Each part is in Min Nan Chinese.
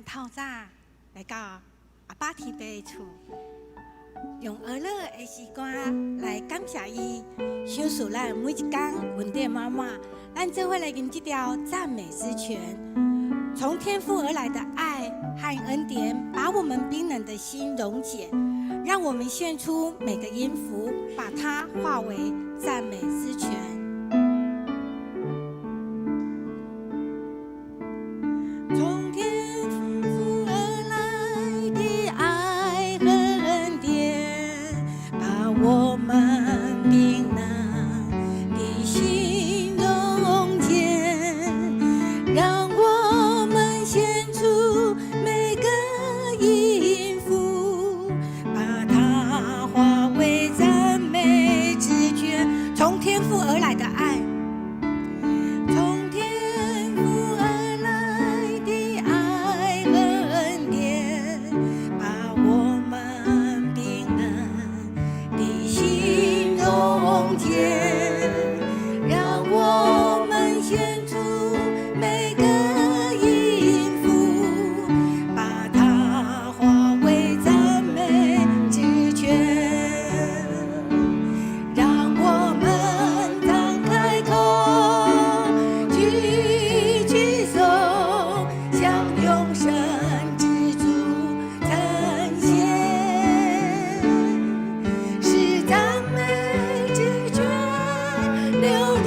透早來到阿爸天父的厝，用歡樂的詩歌來感謝伊，賞賜咱每一工恩典滿滿。咱做伙來吟這條讚美之泉，從天父而來的愛和恩典，把我們冰冷的心溶解，讓我們獻出每個音符，把它化為讚美之泉。從天父而來的愛和恩典，把我們冰冷的心溶解，讓我們獻出每個音符，把它化為讚美之泉。從天父而來的愛。從天父而來的愛和恩典，把我們冰冷的心溶解，讓我們獻出每個音符，把它化為讚美之泉。讓我們張開口，舉起手，向永生之主呈獻，使讚美之泉流入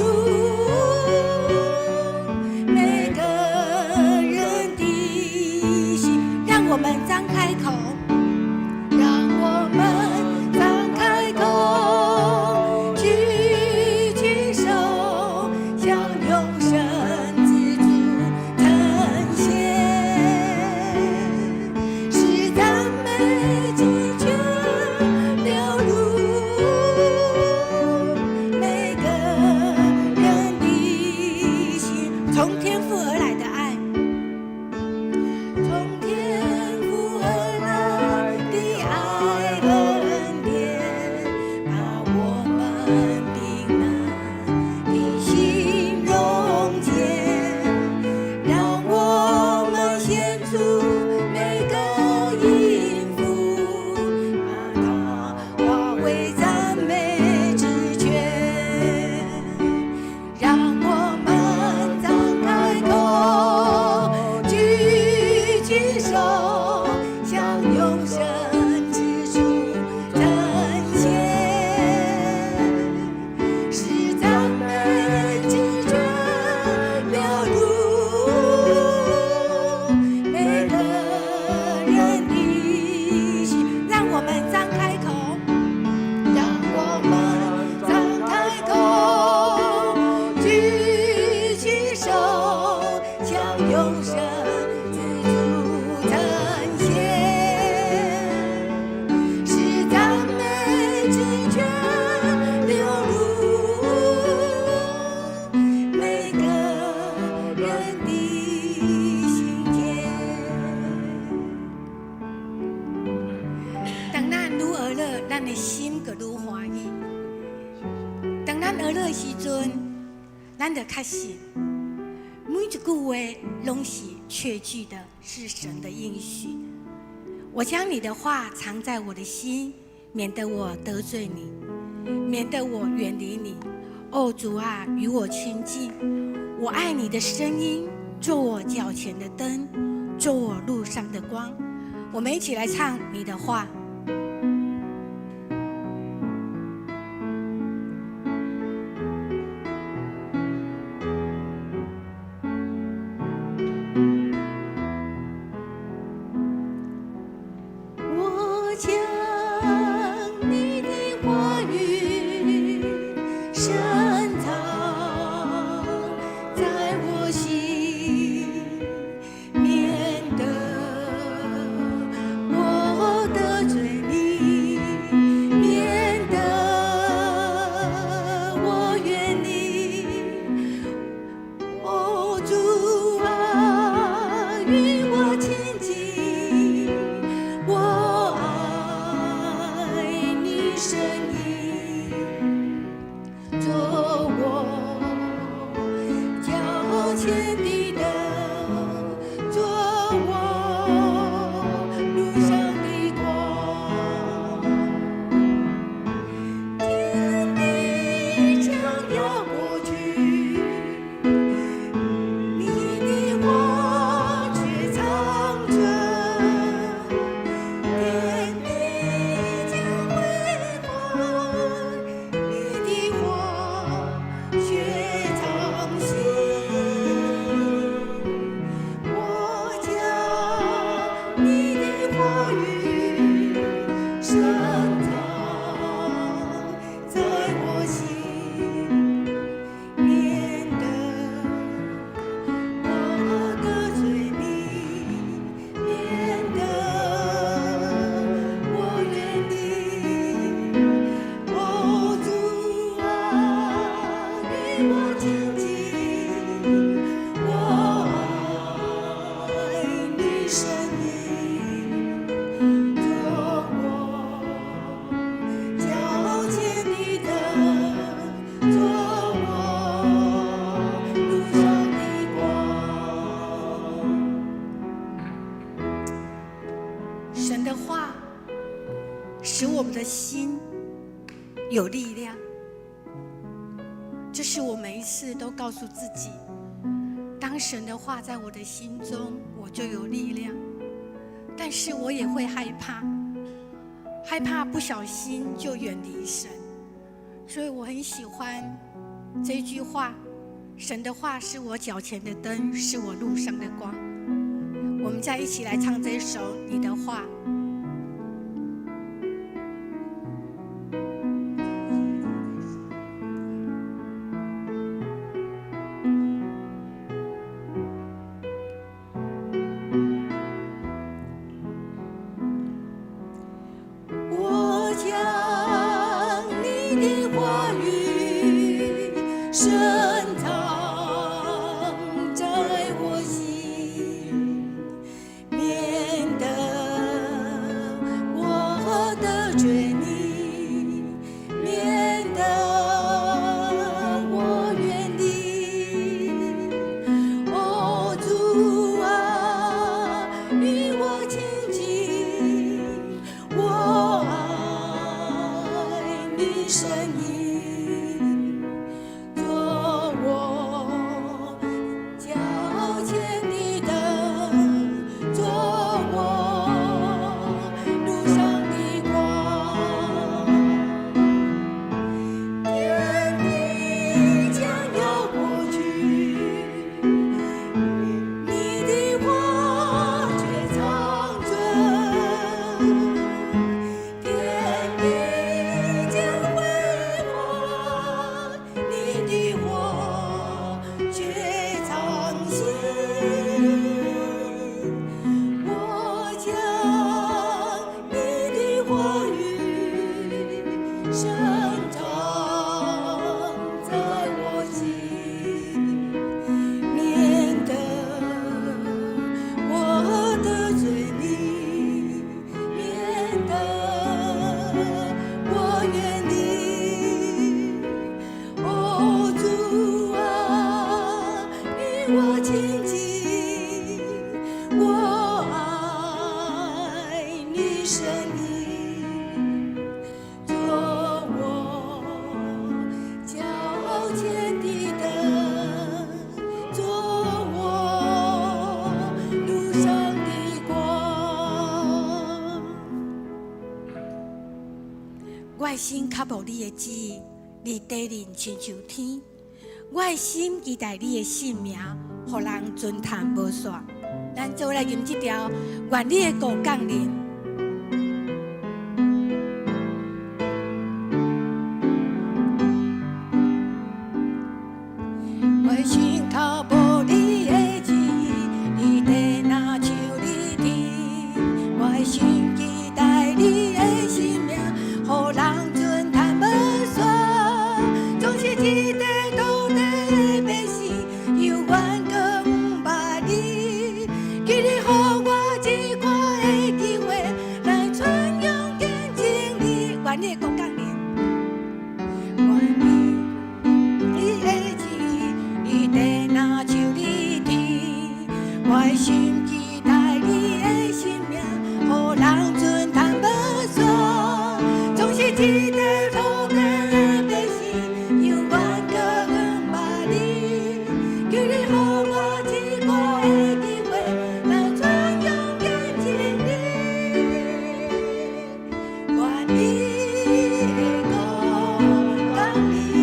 每個人的心。讓我們張開口，讓我們張開口，舉起手，向永生之主呈獻，使讚美之泉流入每個人的心。從天父而來的愛，從天父而來的愛和恩典，把我們冰冷的心溶解，讓我們獻出每個音符，把它化為讚美之泉。讓我們張開口，舉起手，向永生之主呈獻，使讚美之泉流入每個人的心。讓我們張開口，讓我們張開口，舉起手，向永生之主呈獻，使讚美之泉流入每個人的心間。當咱愈歡樂，咱的心就愈歡喜。當咱歡樂的時陣，咱就確信每一句話攏是確據的，是神的應許。我將你的話藏在我的心，免得我得罪你，免得我遠離你。哦，主啊，與我親近。我愛你的聲音，做我腳前的燈，做我路上的光。我們一起來唱你的話。我將你的話語深藏在我心，免得我得罪。有力量。這是我每一次都告訴自己，當神的話在我的心中，我就有力量。但是我也會害怕，害怕不小心就遠離神。所以我很喜歡這句話：神的話是我腳前的燈，是我路上的光。我們再一起來唱這首《你的話》。我將你的話語深藏在我心，免得我得罪你，免得我遠離。哦，主啊，與我親近，我愛你聲音，做我腳前的燈，做我路上的光。天地將要過去，你的話卻長存。天地將毀壞，你的話卻長新。我將你的話語深藏在我心，免得我得罪你，免得我遠離。哦，主啊，與我親近，我愛你聲音，做我腳前的燈，做我路上的光。我的心渴慕你的旨意，離地面親像天。我的心期待你的聖名，予人尊嘆無煞。咱做伙來吟這條，願你的國降臨。我的心渴慕你的旨意，離地若像離天。我的心期待你的聖名，予人尊嘆無煞。總是這塊土地的百姓，猶原閣毋捌你。求你予我一掛的機會，來傳揚見證你。願你的國降臨，願你的旨意，離地若像離天。我的心期待你的聖名，予人尊嘆無煞。總是這塊土地的百姓，猶原閣毋捌你。求你予我一掛的機會，來傳揚見證你。願你的國降臨。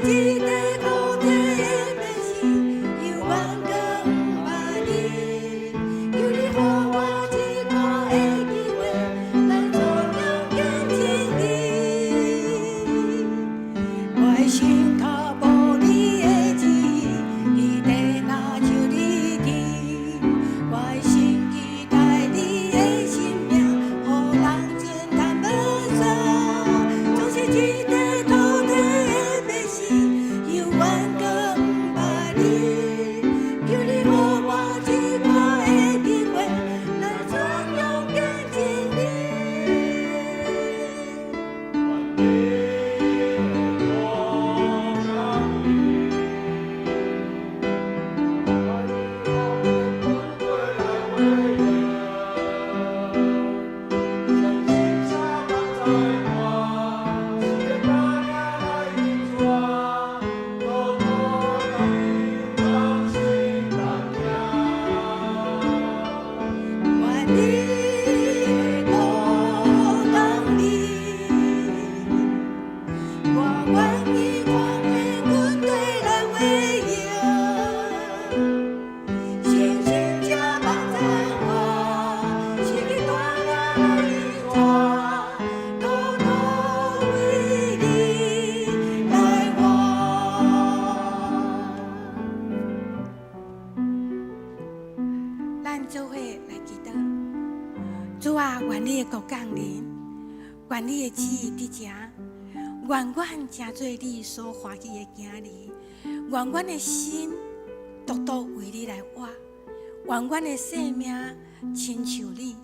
這塊土地的百姓，猶原閣毋捌你。求你予我一個的機會，來傳揚見證你。我的心頭無你的旨意，你地若像你天。我的心期待你的生命，予人讚嘆無煞。總是這塊土地的百姓，猶原閣毋捌你。求你予我一個的機會，來傳揚見證你。願你的國降臨，願你軍隊來為榮，將十字架放在我，是個大領來引帶，多多的同心同行。願你的國降臨，我願意看見軍隊來為榮，信心這幫助我，是去帶領來引帶，多多為你來活。咱做伙來祈禱，主啊，願你的國降臨，願你的旨意佇這，願阮成做你所歡喜的囝兒，願阮的心獨獨為你來活，願阮的生命親像你。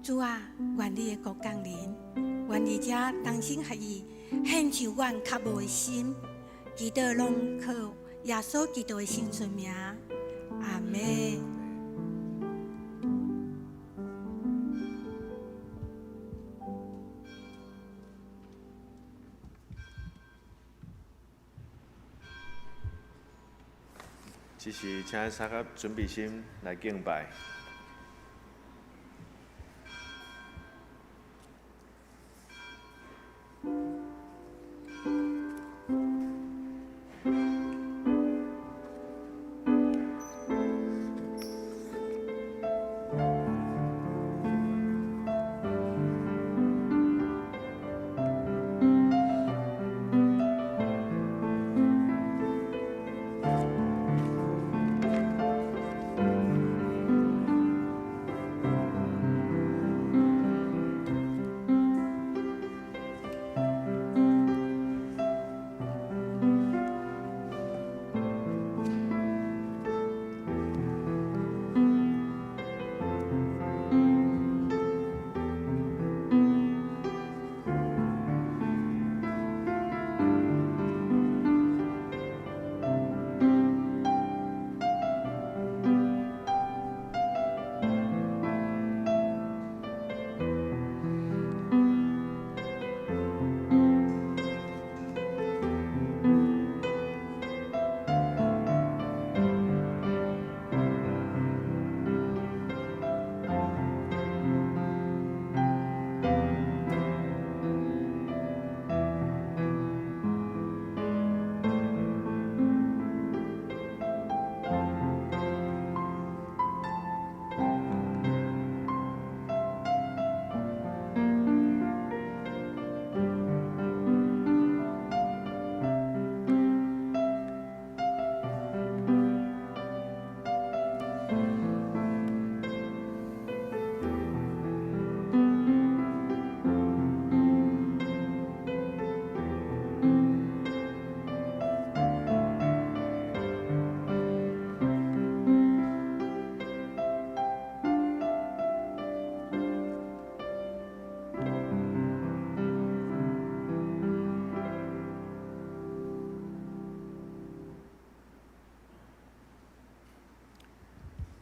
主啊，願你的國降臨，願你這同心合意獻上阮渴慕的心，祈禱攏靠耶穌基督的聖尊名，阿們。這時請大家準備心來敬拜。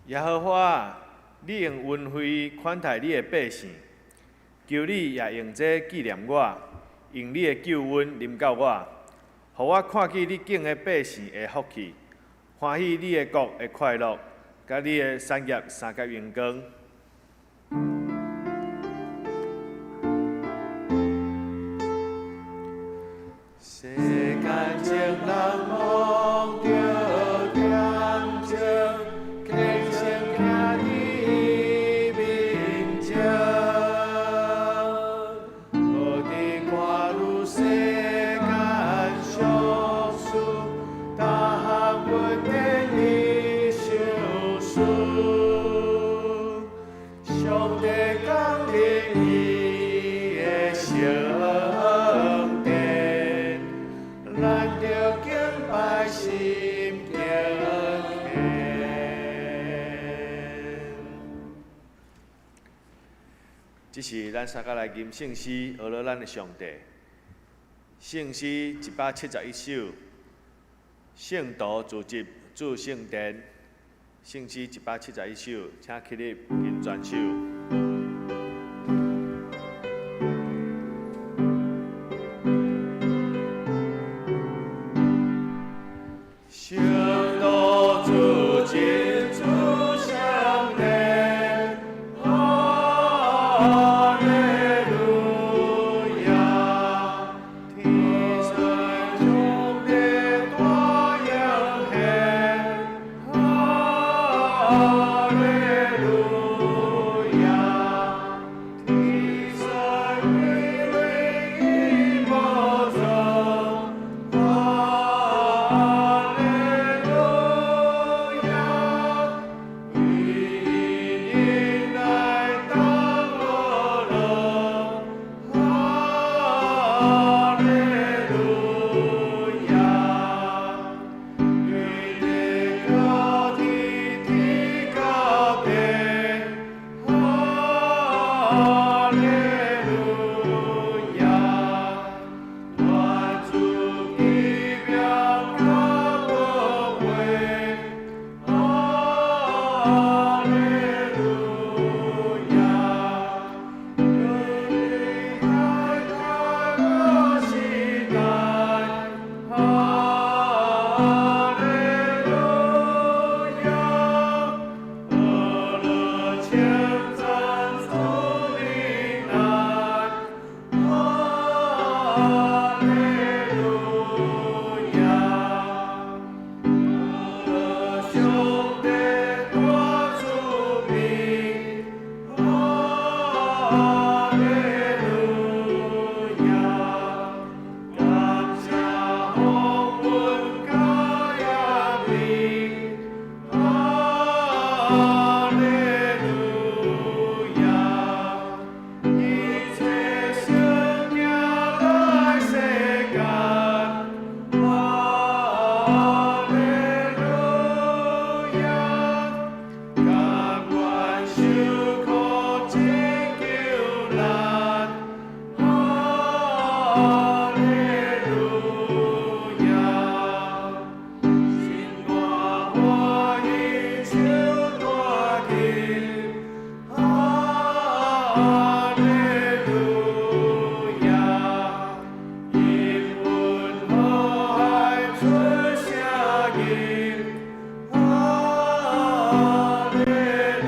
耶和華，你用恩惠款待你的百姓，求你也用這紀念我，用你的救恩臨到我，予我看見你敬的百姓的福氣，歡喜你的國的快樂，佮你的產業三甲榮光。世間心敬虔。這是咱三個來吟聖詩，學了咱的上帝。聖詩171首，聖徒聚集主聖殿。聖詩171首，請起立，吟全首。聖徒聚集主聖殿，哈利路亞！天上上帝大應現，哈利路亞！天上偉榮伊寶座，哈利路亞！為忍耐當樂樂，哈利路亞！對地到天，天到地，哈利路亞！願主奇妙佮寶貴，哈利路亞！對海各時代，哈利路亞！呵樂稱讚主忍耐，哈利路亞！呵樂上帝大慈悲，哈利路亞！感謝風雲佮嚴厲，哈利路亞！一切生命來世間，哈利路亞！甘願受苦拯救咱，哈利路亞！心大歡喜手大吉，哈利路亞！陰雲和海出聲音，哈利路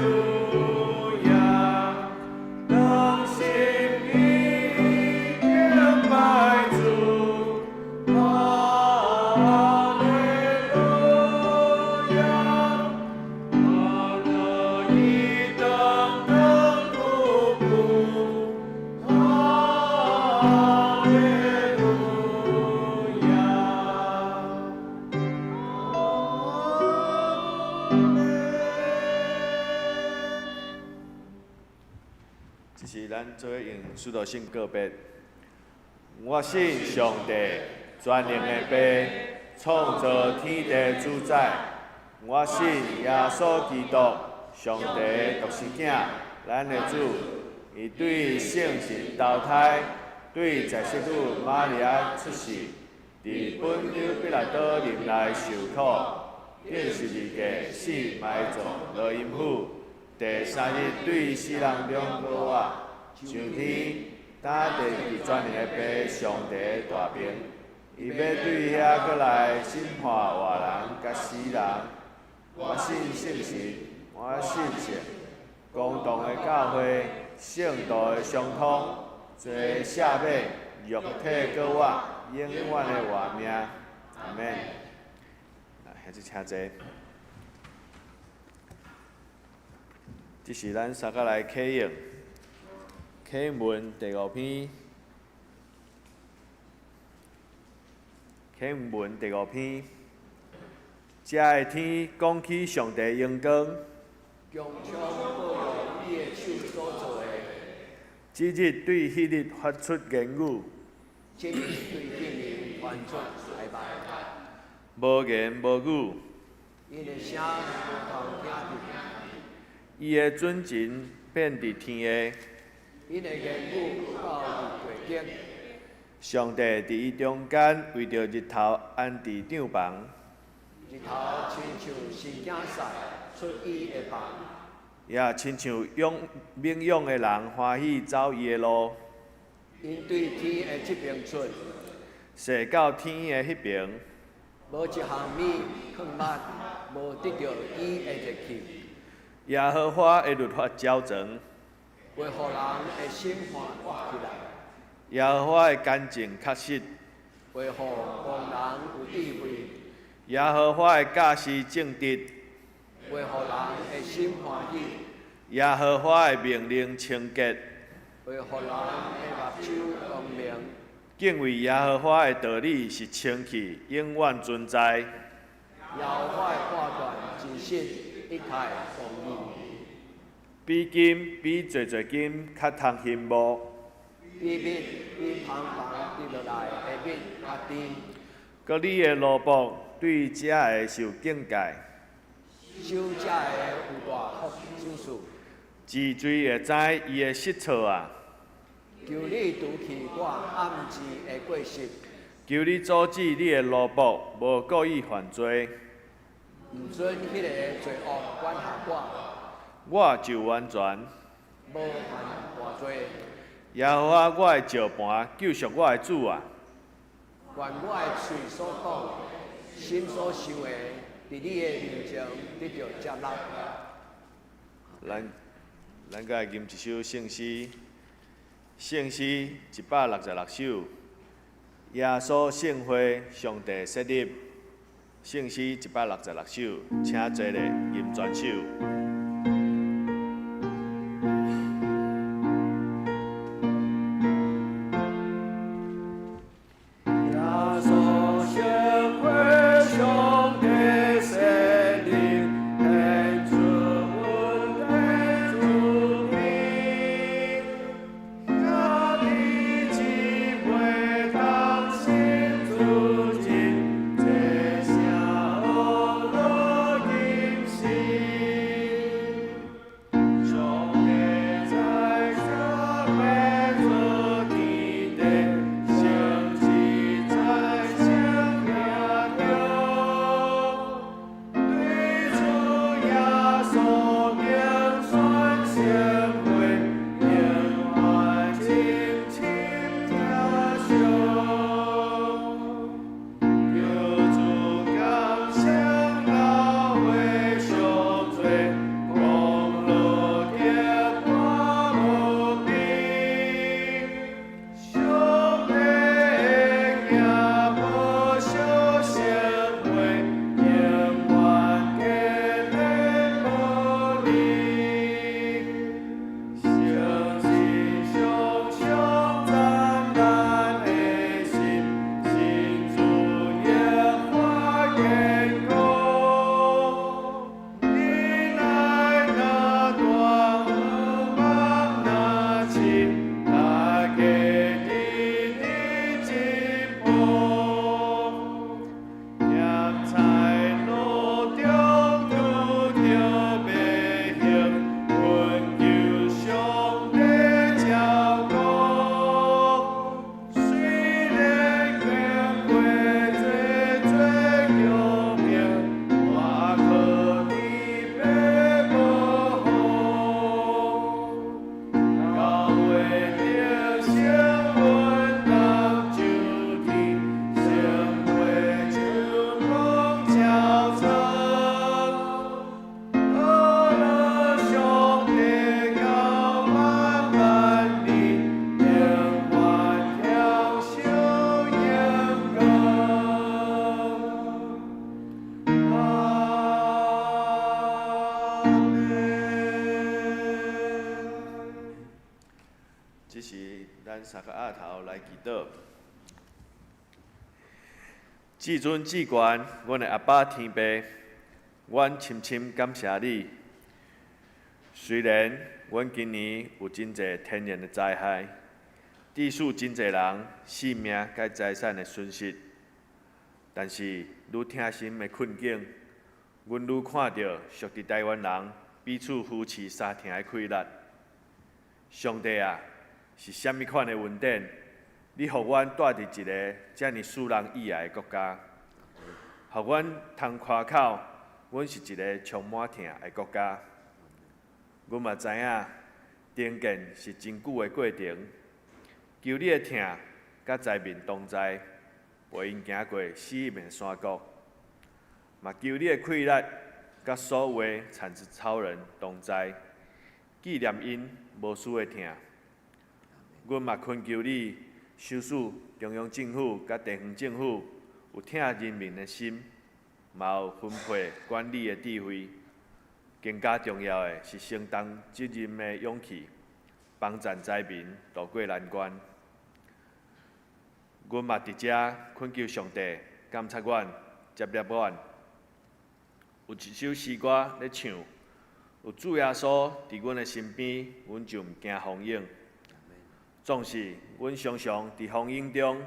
亞！當心意敬拜主，哈利路亞！呵樂伊當當久久，哈利路亞！阿們。這是咱做伙用使徒信告白。我信上帝，全能的父，創造天地主宰。我信耶穌基督，上帝的獨生囝，咱的主。伊對聖神投胎，對在聖女瑪利亞出世，佇本丟彼拉多任內受苦，釘十字架死埋葬落陰府，第三日對死人中復活，上天，擔佇全能的父上帝的大爿。伊欲對遐閣來審判活人佮死人。我信聖神，我信聖公同的教會，聖徒的相通，罪赦免，肉體閣活，永遠的活命。阿們。啊，兄弟請坐。這是咱三個來啟用啟文第五篇，啟文第五篇，遮的天講起上帝榮光，穹蒼報露伊的手所做的，這日對彼日發出言語，這日對彼日傳出才白。無言無語。𪜶的聲無通聽著。伊的準繩遍佇天下。𪜶的言語到佇地極。上帝佇伊中間為著日頭安置帳棚。日頭親像生囝婿出伊的房。也親像勇猛勇的人歡喜走伊的路。𪜶對天的這邊出，踅到天的彼爿。無一項物囥物，無得著伊的熱氣。耶和華的律法皎全，會予人的心歡活起來。耶和華的干淨確實，會予戇人有智慧。耶和華的教示正直，會予人的心歡喜。耶和華的命令清潔，會予人的目睭光明。敬畏耶和華的道理是清氣，永遠存在。耶和華的判斷真實，一切公義。比金比濟濟金較通欣慕。比蜜比蜂房滴落來的蜜較甜。閣你的奴僕對這个受警戒。守這个有大福之處。治罪會知伊的失錯啊！求你除去我暗時的過失。求你阻止你的奴僕無故意犯罪。毋准彼个罪惡管轄我。我就完全。無犯大罪。耶和華我的石磐，救贖我的主啊！願我的喙所講、心所想的，佇你的面前得著接納。咱閣來吟一首聖詩，聖詩166首，耶穌聖會上帝設立，聖詩166首，請坐咧吟全首。這時，咱三個額頭來祈禱。至尊至懸，阮的阿爸天父，阮深深感謝你。雖然阮今年有真濟天然的災害，致使真濟人性命佮財產的損失，但是愈疼心的困境，阮愈看著屬佇臺灣人彼此扶持相疼的氣力。上帝啊，是啥物款的恩典？你予阮蹛佇一个遮爾使人意愛的國家，予阮通誇口，阮是一个充滿疼的國家。阮嘛知影，重建是真久的過程，求你的疼佮災民同在，陪𪜶行過死蔭的山谷，嘛求你的氣力佮所有的鏟子超人同在，紀念𪜶無私的疼。阮嘛懇求你，賞賜中央政府佮地方政府有疼人民的心，嘛有分配管理的智慧。更加重要的是承擔責任的勇氣，幫贊災民渡過難關。阮嘛佇遮懇求上帝監察阮、接納阮。有一首詩歌咧唱：有主耶穌佇阮的身邊，阮就毋驚風湧。總是阮常常佇風湧中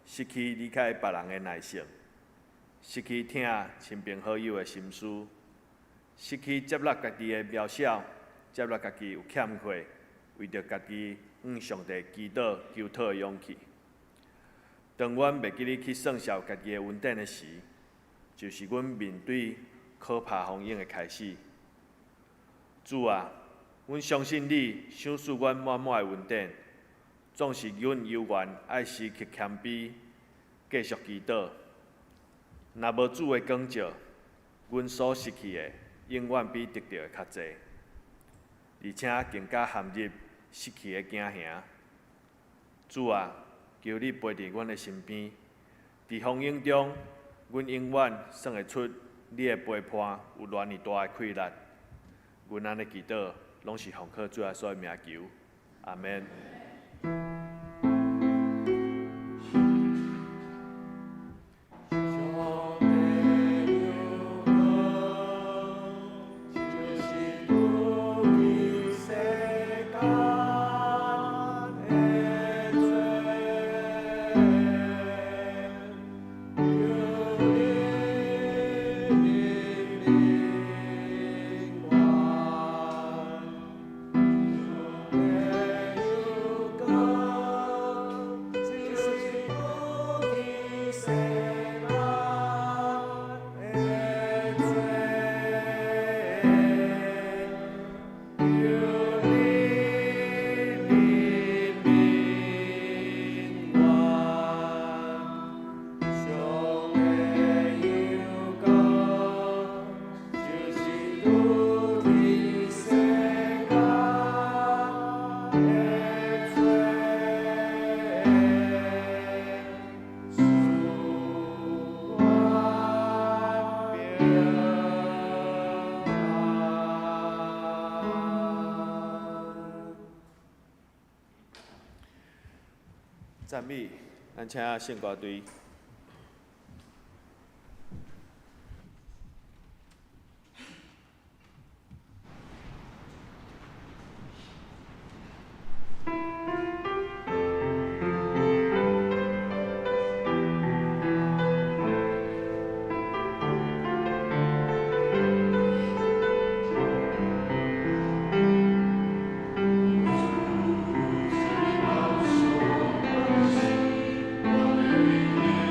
失去理解別人的耐性，失去疼親朋好友的心思，失去接納家己的渺小，接納家己有欠缺，為著家己向上帝祈禱求討的勇氣。當阮袂記得去算數家己的恩典的時，就是阮面對可怕風湧的開始。主啊，阮相信你賞賜阮滿滿的恩典，總是阮猶原愛時刻謙卑，繼續祈禱。若無主的光照，阮所失去的永遠比得著的較濟，而且更加陷入失去的驚嚇。主啊，求你陪佇阮的身邊，佇風湧中，阮永遠算會出你的陪伴有偌爾大的氣力。阮按呢祈禱，攏是奉靠主耶穌的名求，阿們。上帝有光，就是除去世間的罪，求你憐憫阮。上帝有光，就是除去世間的罪，求你憐憫阮。上帝有光，就是除去世間的罪，賜阮平安。讚美，咱請聖歌隊。我的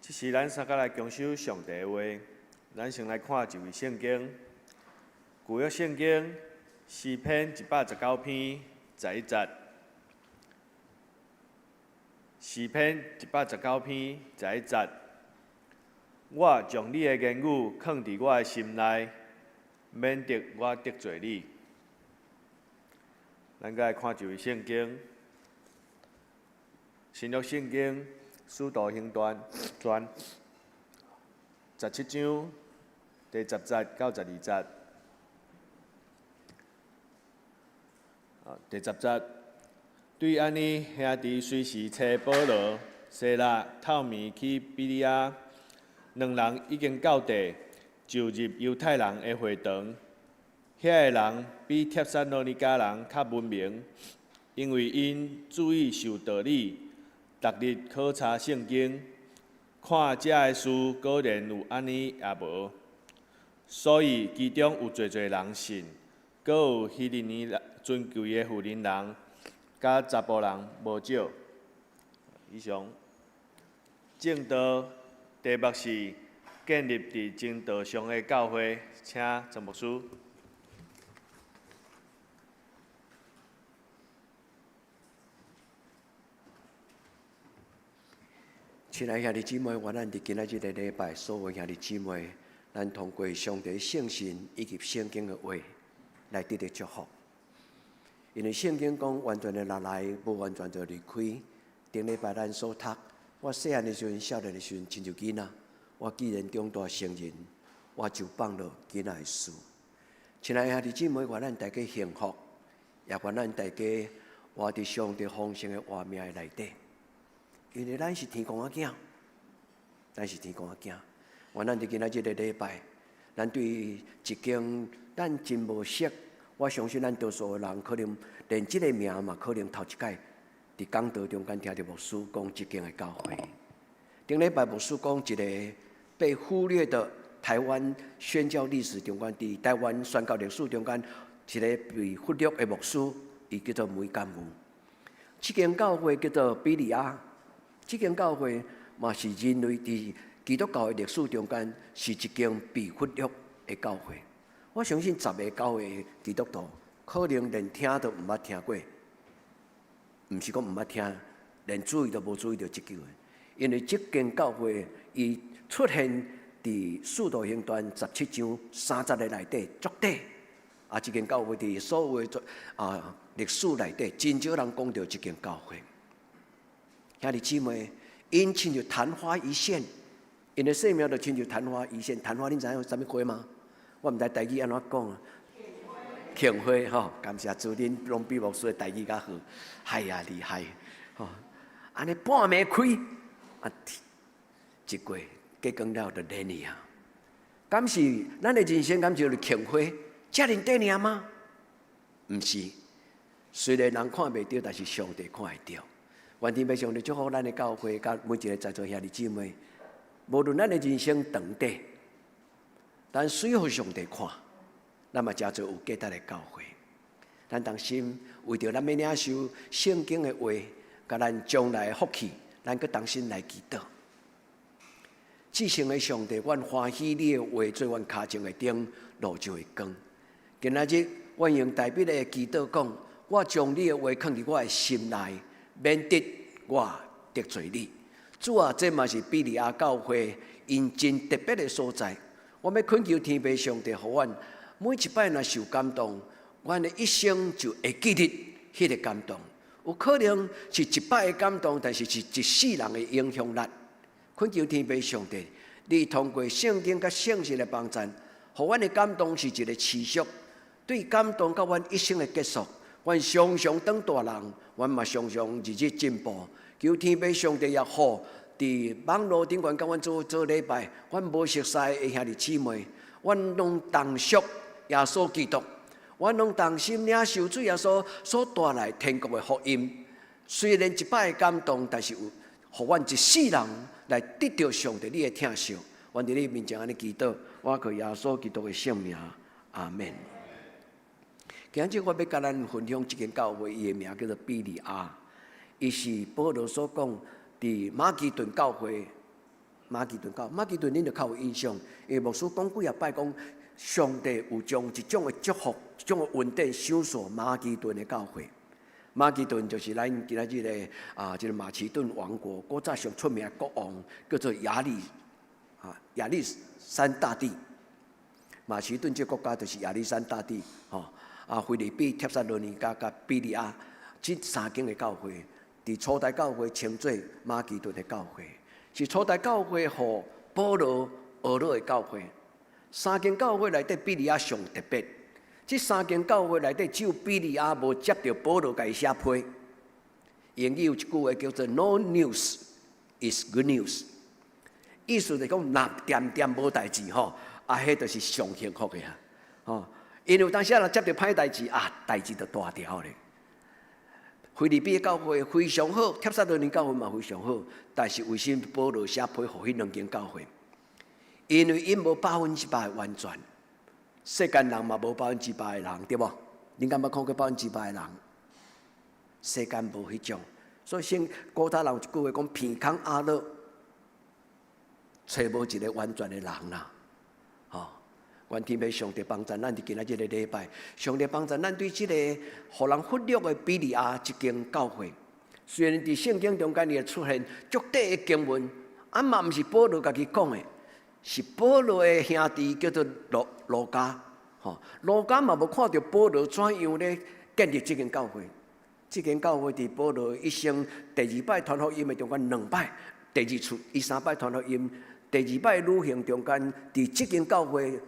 這時咱三個來共守上帝的話，咱先來看一位聖經，舊約聖經詩篇119篇11節。詩篇119篇11節，我將你的言語囥佇我的心內，免得我得罪你。咱閣來看一位聖經，新約聖經使徒行傳17章第10節到12節。第十節，對按呢，兄弟隨時揣保羅、西拉透暝去庇哩亞，兩人已經到地，就入猶太人的會堂。遐个人比帖撒羅尼迦人較文明，因為𪜶注意守道理，逐日考查聖經，看遮个事果然有按呢抑無。所以其中有濟濟人信，閣有希利尼人尊貴的婦人人，佮查埔人無少。以上證道題目是建立佇真道上的教會，請陳牧師。親愛兄弟姊妹，願咱佇今仔日个禮拜，所有兄弟姊妹，咱通過上帝聖神以及聖經的話來得著祝福。因為聖經講，完全的入來，無完全就離開。頂禮拜咱所讀，我細漢的時陣，少年的時陣，親像囡仔，我既然長大成人，我就放落囡仔的事。親愛兄弟姊妹，願咱大家幸福，也願咱大家活佇上帝豐盛的活命的內底。因為咱是天公仔囝，咱是天公仔囝。願咱佇今仔這个禮拜，咱對一間咱真無熟，我相信咱多數的人可能連這个名嘛，可能頭一擺佇講道中間聽著牧師講這間的教會。頂禮拜牧師講一个被忽略的台灣宣教歷史中間，佇台灣宣教歷史中間一个被忽略的牧師，伊叫做梅干武。這間教會叫做庇哩亞。這間教會嘛是人類佇基督教的歷史中間是一間被忽略的教會。我相信十个教會基督徒可能連聽都毋捌聽過，毋是講毋捌聽，連注意都無注意著這句話。因為這間教會伊出現佇使徒行傳17章3節的內底，足短。啊，這間教會佇所有的歷史內底，真少人講著這間教會。兄弟姊妹，𪜶親像曇花一現，𪜶的生命就親像曇花一現。曇花，恁知影啥物花嗎？我毋知台語按怎講啊。杏花吼，感謝主，恁攏比牧師的台語較好。哎呀，厲害！吼，按呢半暝開，啊，一過過光了就免去啊。敢是咱的人生敢就是杏花，遮爾短爾嗎？毋是，雖然人看袂著，但是上帝看會著。願天父上帝祝福咱的教會，佮每一个在座兄弟姊妹。無論咱的人生長短，但水予上帝看，咱嘛成做有價值的教會。咱同心為著咱欲領受聖經的話，佮咱將來的福氣，咱閣同心來祈禱。至聖的上帝，阮歡喜你的話做阮跤前的燈，路上的光。今仔日，阮用大衛的祈禱講：我將你的話囥佇我的心內，免得我得罪你。主啊，這嘛是庇哩亞教會𪜶真特別的所在。我欲懇求天父上帝，予阮每一擺若受感動，阮的一生就會記得彼个感動。有可能是一擺的感動，但是是一世人的影響力。懇求天父上帝，你通過聖經佮聖神的幫助，予阮的感動是一个持續，對感動到阮一生的結束。阮常常當大人，阮嘛常常日日進步。求天父上帝也好，佇網路頂懸佮阮做做禮拜，阮無熟似的兄弟姊妹，阮攏同屬耶穌基督，阮攏同心領受主耶穌所帶來天國的福音。雖然一擺的感動，但是有予阮一世人來得著上帝你的疼惜。阮佇你面前按呢祈禱，我靠耶穌基督的聖名，阿們。今日我欲佮咱分享這間教會，伊的名叫做庇哩亞，伊是保羅所講佇馬其頓教會馬其頓教，馬其頓恁就較有印象，因為牧師講幾仔擺講，上帝有將一種的祝福、一種的恩典賞賜馬其頓的教會。馬其頓就是咱今仔日的啊，這個馬其頓王國古早上出名的國王，叫做亞歷山大帝。馬其頓這個國家就是亞歷山大帝，吼啊，腓立比、帖撒羅尼迦佮庇哩亞這三間的教會，佇初代教會稱做馬其頓的教會，是初代教會予保羅學落的教會。三間教會內底庇哩亞上特別。這三間教會內底只有庇哩亞無接著保羅共伊寫批。英語有一句話叫做 “No news is good news”，意思就是講，若恬恬無代誌吼，啊，彼就是上幸福的啊，吼。因為有當時若接著歹代誌啊，代誌就大條咧。腓立比教會非常好，帖撒羅尼教會嘛非常好，但是為什麼保羅寫批予彼兩間教會？因為𪜶無100%的完全。世間人嘛無百分之百的人，對無？恁敢捌看過百分之百的人？世間無彼種，所以先古早人有一句話講：鼻空阿樂，揣無一個完全的人啦。吼！願天父上帝幫助咱佇今仔這個禮拜，上帝幫助咱對這個予人忽略的庇哩亞這間教會，雖然佇聖經中間伊會出現足短的經文，啊嘛毋是保羅家己講的。是保羅的兄弟叫做路加，吼，路加嘛無看著保羅怎樣咧建立這間教會。這間教會佇保羅一生第二擺傳福音的中間兩擺，第二次伊三擺傳福音，第二擺旅行中間，佇這間教會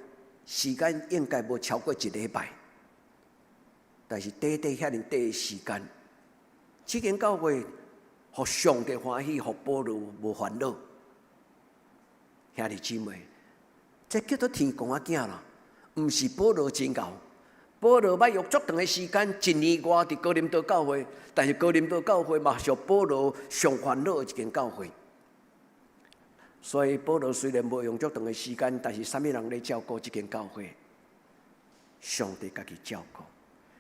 時間應該無超過一禮拜，但是短短遐爾短的時間，這間教會予上帝歡喜，予保羅無煩惱。兄弟姊妹，這叫做天公仔囝啦，毋是保羅真𠢕。保羅捌用足長的時間，一年外佇哥林多教會，但是哥林多教會嘛是保羅上煩惱的一間教會。所以保羅雖然無用足長的時間，但是啥物人咧照顧這間教會？上帝家己照顧。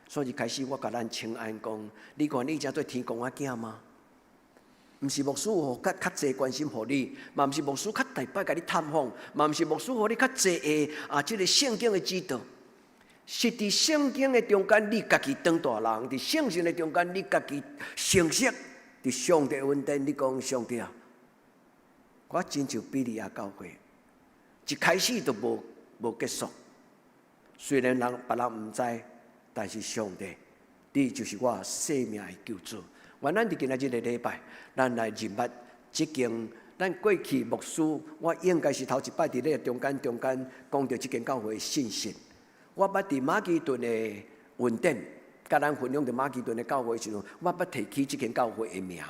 所以一開始我共咱請安講，你願意成做天公仔囝嗎？毋是牧師予較較濟關心予你，嘛毋是牧師較大擺共你探訪，嘛毋是牧師予你較濟的啊，這個聖經的指導。是佇聖經的中間，你家己長大人；佇聖神的中間，你家己成熟。佇上帝恩典，你講上帝啊，我親像庇哩亞教會，一開始就無結束。雖然人別人毋知，但是上帝，你就是我生命的救主。願咱佇今仔這個禮拜，咱來認捌這間咱過去牧師，我應該是頭一擺佇咧中間講著這間教會的信息。我捌佇馬其頓的恩典，共咱分享著馬其頓的教會時陣，我捌提起這間教會的名。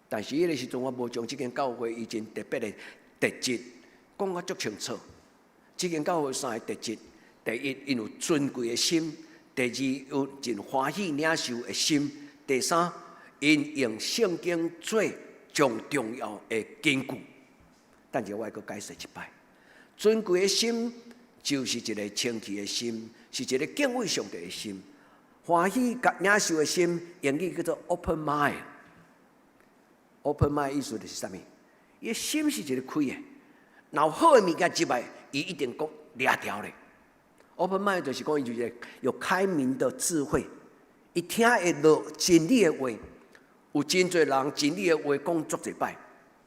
但是彼個時陣，我無將這間教會伊真特別的特質講甲足清楚。這間教會三個特質：第一，𪜶有尊貴的心；第二，有真歡喜領受的心；第三，𪜶用聖經做上重要的根據。等下我會閣解釋一擺。尊貴的心就是一個清氣的心，是一個敬畏上帝的心。歡喜佮領受的心，英語叫做 open mind。open mind 意思就是啥物？伊的心是一個開的，若有好的物件入來，伊一定閣掠著咧。open mind 就是講伊就是有開明的智慧，伊聽會落真理的話。有真濟人真理的話講足濟擺，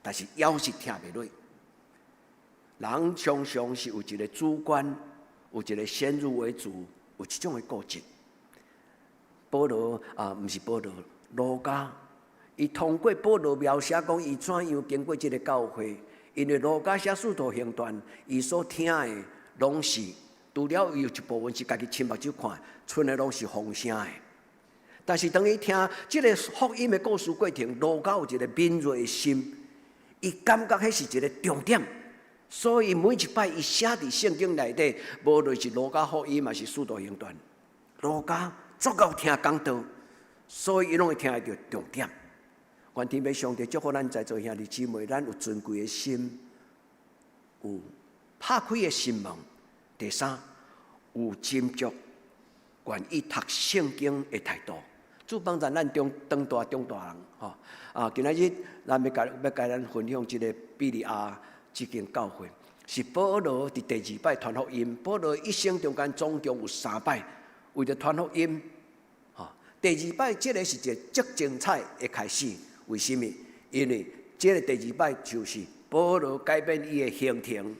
但是猶是聽袂落。人常常是有一個主觀，有一個先入為主，有這種的固執。保羅啊，毋是保羅，路加，伊通過保羅描寫講，伊怎樣經過這個教會，因為路加寫使徒行傳，伊所聽的攏是，除了伊有一部分是家己親目睭看，賰的攏是風聲的。但是當伊聽這個福音的故事過程，路加有一個敏銳的心，伊感覺彼是一個重點，所以每一擺伊寫佇聖經內底，無論是路加福音，抑是使徒行傳，路加足夠聽講道，所以伊攏會聽會著重點。願天父上帝祝福咱在座兄弟姊妹，咱有尊貴的心，有拍開的心門。第三，有斟酌願意讀聖經的態度。主幫助咱中長大中大人吼啊！今仔日咱欲共欲共咱分享這個庇哩亞這間教會是保羅佇第二擺傳福音。保羅一生中間總共有三擺為著傳福音。吼，第二擺這个是一个足精彩的開始。為啥物？因為這个第二擺就是保羅改變伊的行程。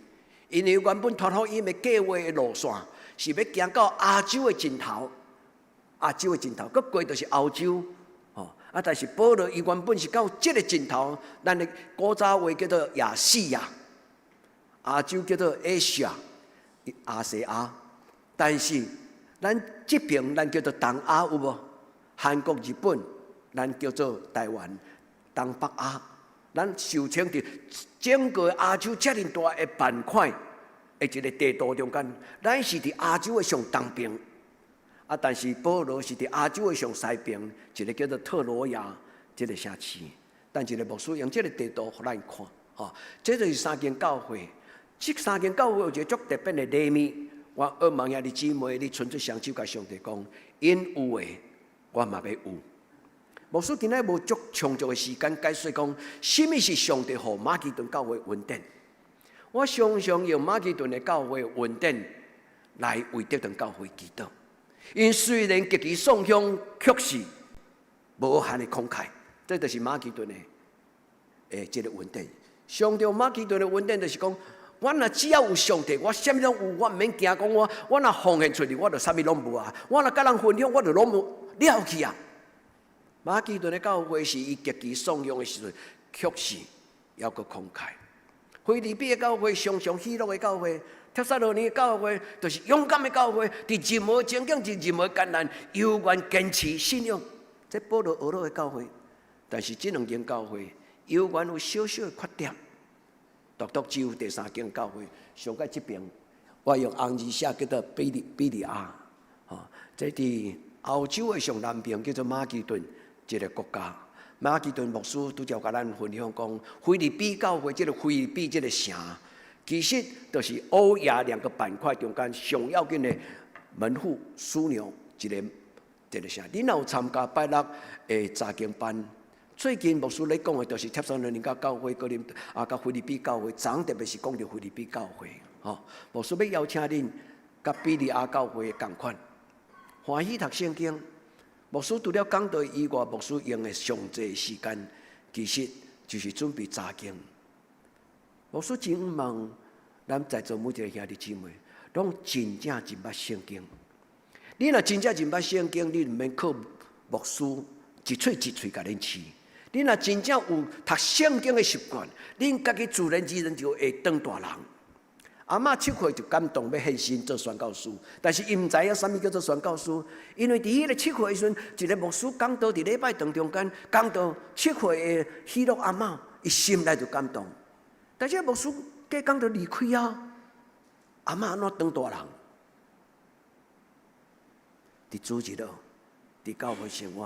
因為原本傳福音的計劃的路線是欲行到亞洲的盡頭，亞洲的盡頭，閣過就是歐洲，吼啊！但是保羅伊原本是到這个盡頭，咱的古早話叫做亞細亞，亞洲叫做 Asia，亞細亞。但是咱這爿咱叫做東亞有無？韓國、日本，咱叫做台灣、東北亞。咱受稱佇整個亞洲遮爾大的板塊的一个地圖中間，咱是佇亞洲的上東邊。啊，但是保羅是佇亞洲的上西邊，一个叫做特羅亞這个城市。等一下牧師用這个地圖予咱看，吼，這就是三間教會。這三間教會有一个足特別的禮物。我渴望兄弟姊妹，你伸出雙手共上帝講，𪜶有的，我嘛欲有。牧師今仔無足充足的時間解說講，啥物是上帝予馬其頓教會恩典。我常常用馬其頓的教會恩典來為德堂教會祈禱。𪜶雖然極其喪鄉，卻是無限的慷慨。這就是馬其頓的這个恩典。上帝馬其頓的恩典就是講，我若只要有上帝，我啥物攏有，我毋免驚講我若奉獻出去，我就啥物攏無啊。我若佮人分享，我就攏無了去啊。馬其頓的教會是伊極其喪鄉的時陣，卻是猶閣慷慨。腓立比的教會常常喜樂的教會，帖撒羅尼的教會就是勇敢的教會，佇任何情境、佇任何艱難，猶原堅持信仰。這保羅學落的教會，但是這兩間教會猶原有小小的缺點，獨獨只有第三間教會上蓋這爿，我用紅字寫叫做庇哩庇哩亞，吼，這佇歐洲的上南邊叫做馬其頓。這个國家，馬其頓牧師拄才共咱分享講，腓立比教會這个腓立比這个城，其實就是歐亞兩個板塊中間上要緊的門戶樞紐一个一个城。你若有參加拜六的查經班，最近牧師咧講的，就是帖撒羅尼迦教會、哥林啊，佮腓立比教會，昨特別是講著腓立比教會。吼，牧師欲邀請恁佮庇哩亞教會仝款，歡喜讀聖經。牧師除了講道以外，牧師用的上濟時間，其實就是準備查經。牧師真望咱在座每一个兄弟姊妹，攏真正真捌聖經。你若真正真捌聖經，你毋免靠牧師一喙一喙共恁試。你若真正有讀聖經的習慣，恁家己自然而然就會當大人。阿嬤7歲就感動欲獻身做宣教師，但是伊毋知影啥物叫做宣教師，因為佇彼个七歲的時陣，一个牧師講道佇禮拜堂中間講道，七歲的喜樂阿嬤，伊心內就感動。但是牧師過講就離開啊，阿嬤按怎當大人？佇主日佇教會生活，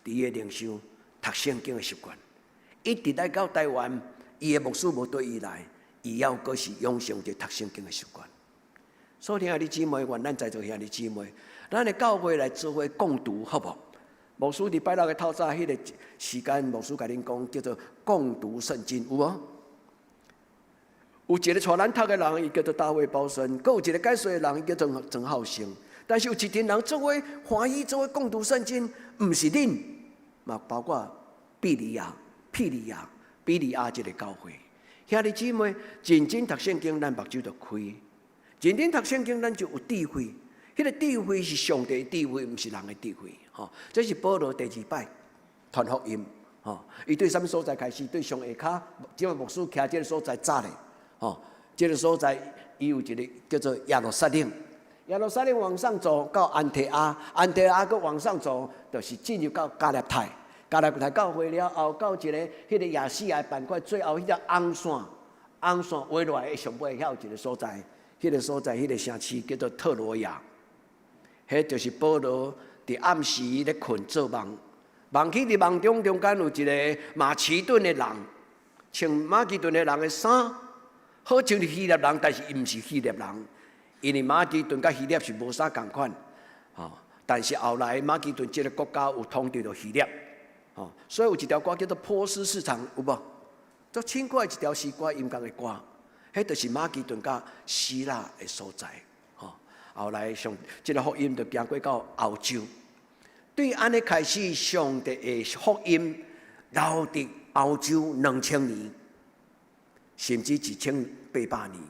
佇伊的靈修、讀聖經的習慣，一直來到台灣，伊的牧師無綴伊來。伊猶閣是養成一个讀聖經的習慣。所以兄弟姊妹，願咱在座兄弟姊妹，咱的教會來做伙共讀，好無？牧師佇拜六的透早彼个時間，牧師共恁講叫做共讀聖經，有無？有一个帶咱讀的人，伊叫做大衛保森；閣有一个解說的人，伊叫做曾浩生。但是有一群人做伙歡喜，做伙共讀聖經，毋是恁，嘛包括庇哩亞、庇哩亞、庇哩亞這个教會。兄弟姊妹，認真讀聖經，咱目睭就開；認真讀聖經，咱就有智慧。彼个智慧是上帝的智慧，毋是人的智慧。吼，這是保羅第二擺傳福音。吼，伊對啥物所在開始？對上下跤，這個牧師徛這个所在早咧。吼，這个所在伊有一个叫做耶路撒冷。耶路撒冷往上走到安提阿，安提阿閣往上走，就是進入到加勒泰。加勒泰教會了後，到一个彼个亞細亞板塊，最後彼條紅線，紅線畫落來，上尾遐有一个所在，彼个所在，彼个城市叫做特羅亞。彼就是保羅佇暗時咧睏做夢，夢起佇夢中中間有一个馬其頓的人，穿馬其頓的人的衫，好像是希臘人，但是伊毋是希臘人，因為馬其頓佮希臘是無啥仝款，吼。但是後來馬其頓這个國家有統治著希臘。吼，所以有一條歌叫做《波斯市場》，有無？足凊快一條詩歌，音樂的歌。彼就是馬其頓佮希臘的所在。吼，後來上這个福音就行過到歐洲。對按呢開始，上帝的福音留佇歐洲2000年，甚至1800年。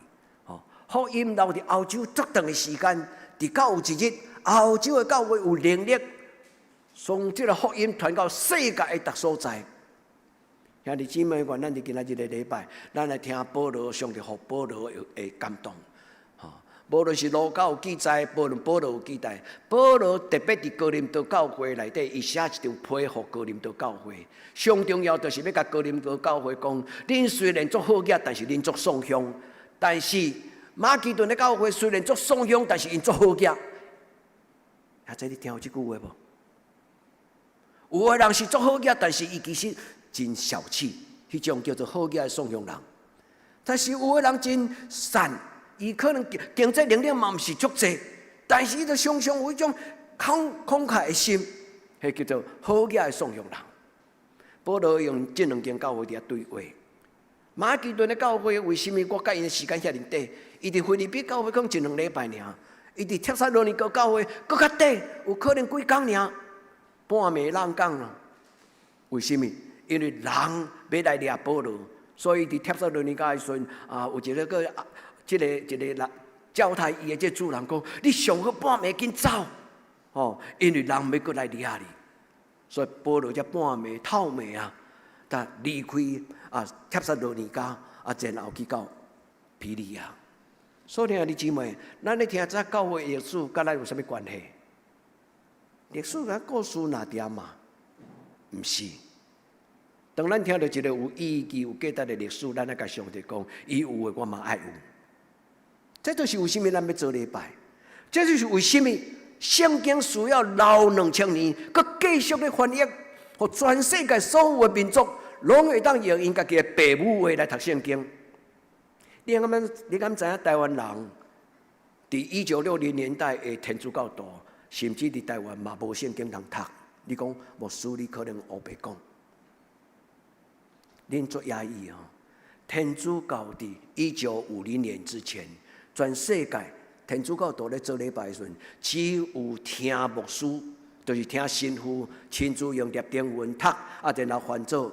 吼，福音留佇歐洲足長的時間，直到有一日，歐洲的教會有能力，將這个福音傳到世界的逐所在。兄弟姊妹，願咱佇今仔日个禮拜，咱來聽保羅上帝予保羅的感動。吼，無論是路加有記載，無論保羅有記載，保羅特別佇哥林多教會內底，伊寫一張批予哥林多教會。上重要就是欲共哥林多教會講，恁雖然足好額，但是恁足喪凶；但是馬其頓的教會雖然足喪凶，但是𪜶足好額。啊，這你聽有這句話無？有的人是足好額，但是伊其實真小氣，彼種叫做好額的喪凶人。但是有的人真善，伊可能經濟能力嘛毋是足濟，但是伊就常常有彼種慷慨的心，彼叫做好額的喪凶人。保羅用這兩間教會佇遐對話。馬其頓的教會為啥物我佮𪜶的時間遐爾短？伊佇腓立比教會講一兩禮拜爾，伊佇帖撒羅尼迦教會閣較短，有可能幾工爾，半暝人講咯。為啥物？因為人欲來掠保羅，所以佇帖撒羅尼迦的時陣啊，有一个個這个一个人交代伊的這主人講：你上好半暝緊走，吼，因為人欲閣來掠你。所以保羅才半暝透暝啊，才離開啊帖撒羅尼迦啊，然後去到庇哩亞。所以兄弟姊妹，咱咧聽這教會歷史，佮咱有啥物關係？歷史佮故事若點嘛？毋是。當咱聽著一个有意義、有價值的歷史，咱愛共上帝講，伊有的我嘛愛有。這就是為啥物咱欲做禮拜，這就是為啥物聖經需要留2000年，閣繼續咧翻譯，予全世界所有的民族攏會當用𪜶家己的爸母話來讀聖經。你敢你敢知影台灣人佇1960年代的天主教徒，甚至佇台灣嘛無聖經通讀。你講牧師，你可能烏白講。恁足訝異哦！天主教佇1950年之前，全世界天主教徒咧做禮拜的時陣，只有聽牧師，就是聽神父親自用拉丁文讀，啊，然後翻做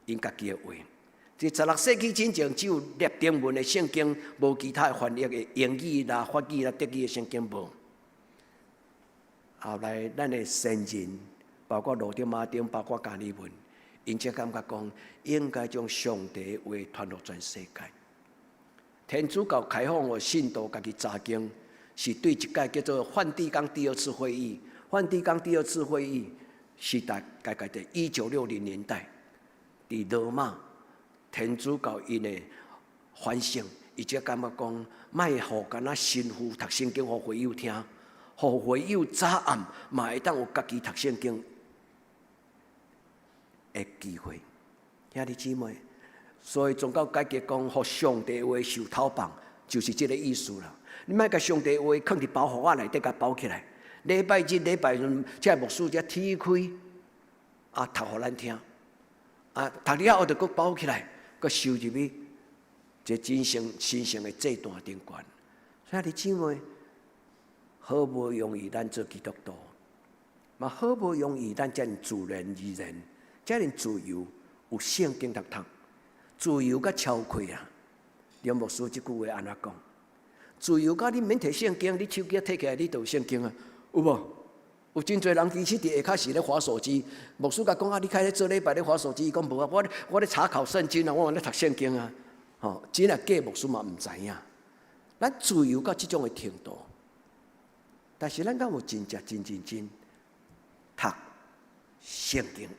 𪜶家己的話。佇16世紀之前，只有拉丁文的聖經，無其他的翻譯的英語啦、法語啦、德語的聖經無。後來，咱的先人，包括羅德馬丁，包括加爾文，𪜶才感覺講，應該將上帝的話傳予全世界。天主教開放予信徒家己查經，是對一屆叫做梵蒂岡第二次會議。梵蒂岡第二次會議是大概佇1960年代，佇羅馬天主教𪜶的反省，伊才感覺講，莫予干焦神父讀聖經予會友聽，予會友早暗嘛會當有家己讀聖經的機會。兄弟姊妹，所以宗教改革講，予上帝話受討放，就是這个意思啦。你莫共上帝話囥佇包袱仔內底，共包起來。禮拜日、禮拜日，這牧師才踢開，啊，讀予咱聽，啊，讀了後就閣包起來，閣收入去，這真聖神聖的祭壇頂懸。兄弟姊妹，好無容易，咱做基督徒，嘛好無容易，咱遮爾自然而然，遮爾自由，有聖經通讀，自由佮超開啊！梁牧師這句話按怎講？自由佮你免提聖經，你手機提起來，你就有聖經啊，有無？有真濟人其實佇下跤時咧滑手機，牧師共講啊，你開咧做禮拜咧滑手機，伊講無啊，我咧查考聖經啊，我咧讀聖經啊，吼，真啊假牧師嘛毋知影。咱自由到這種的程度，但是咱敢有真正真認真讀聖經？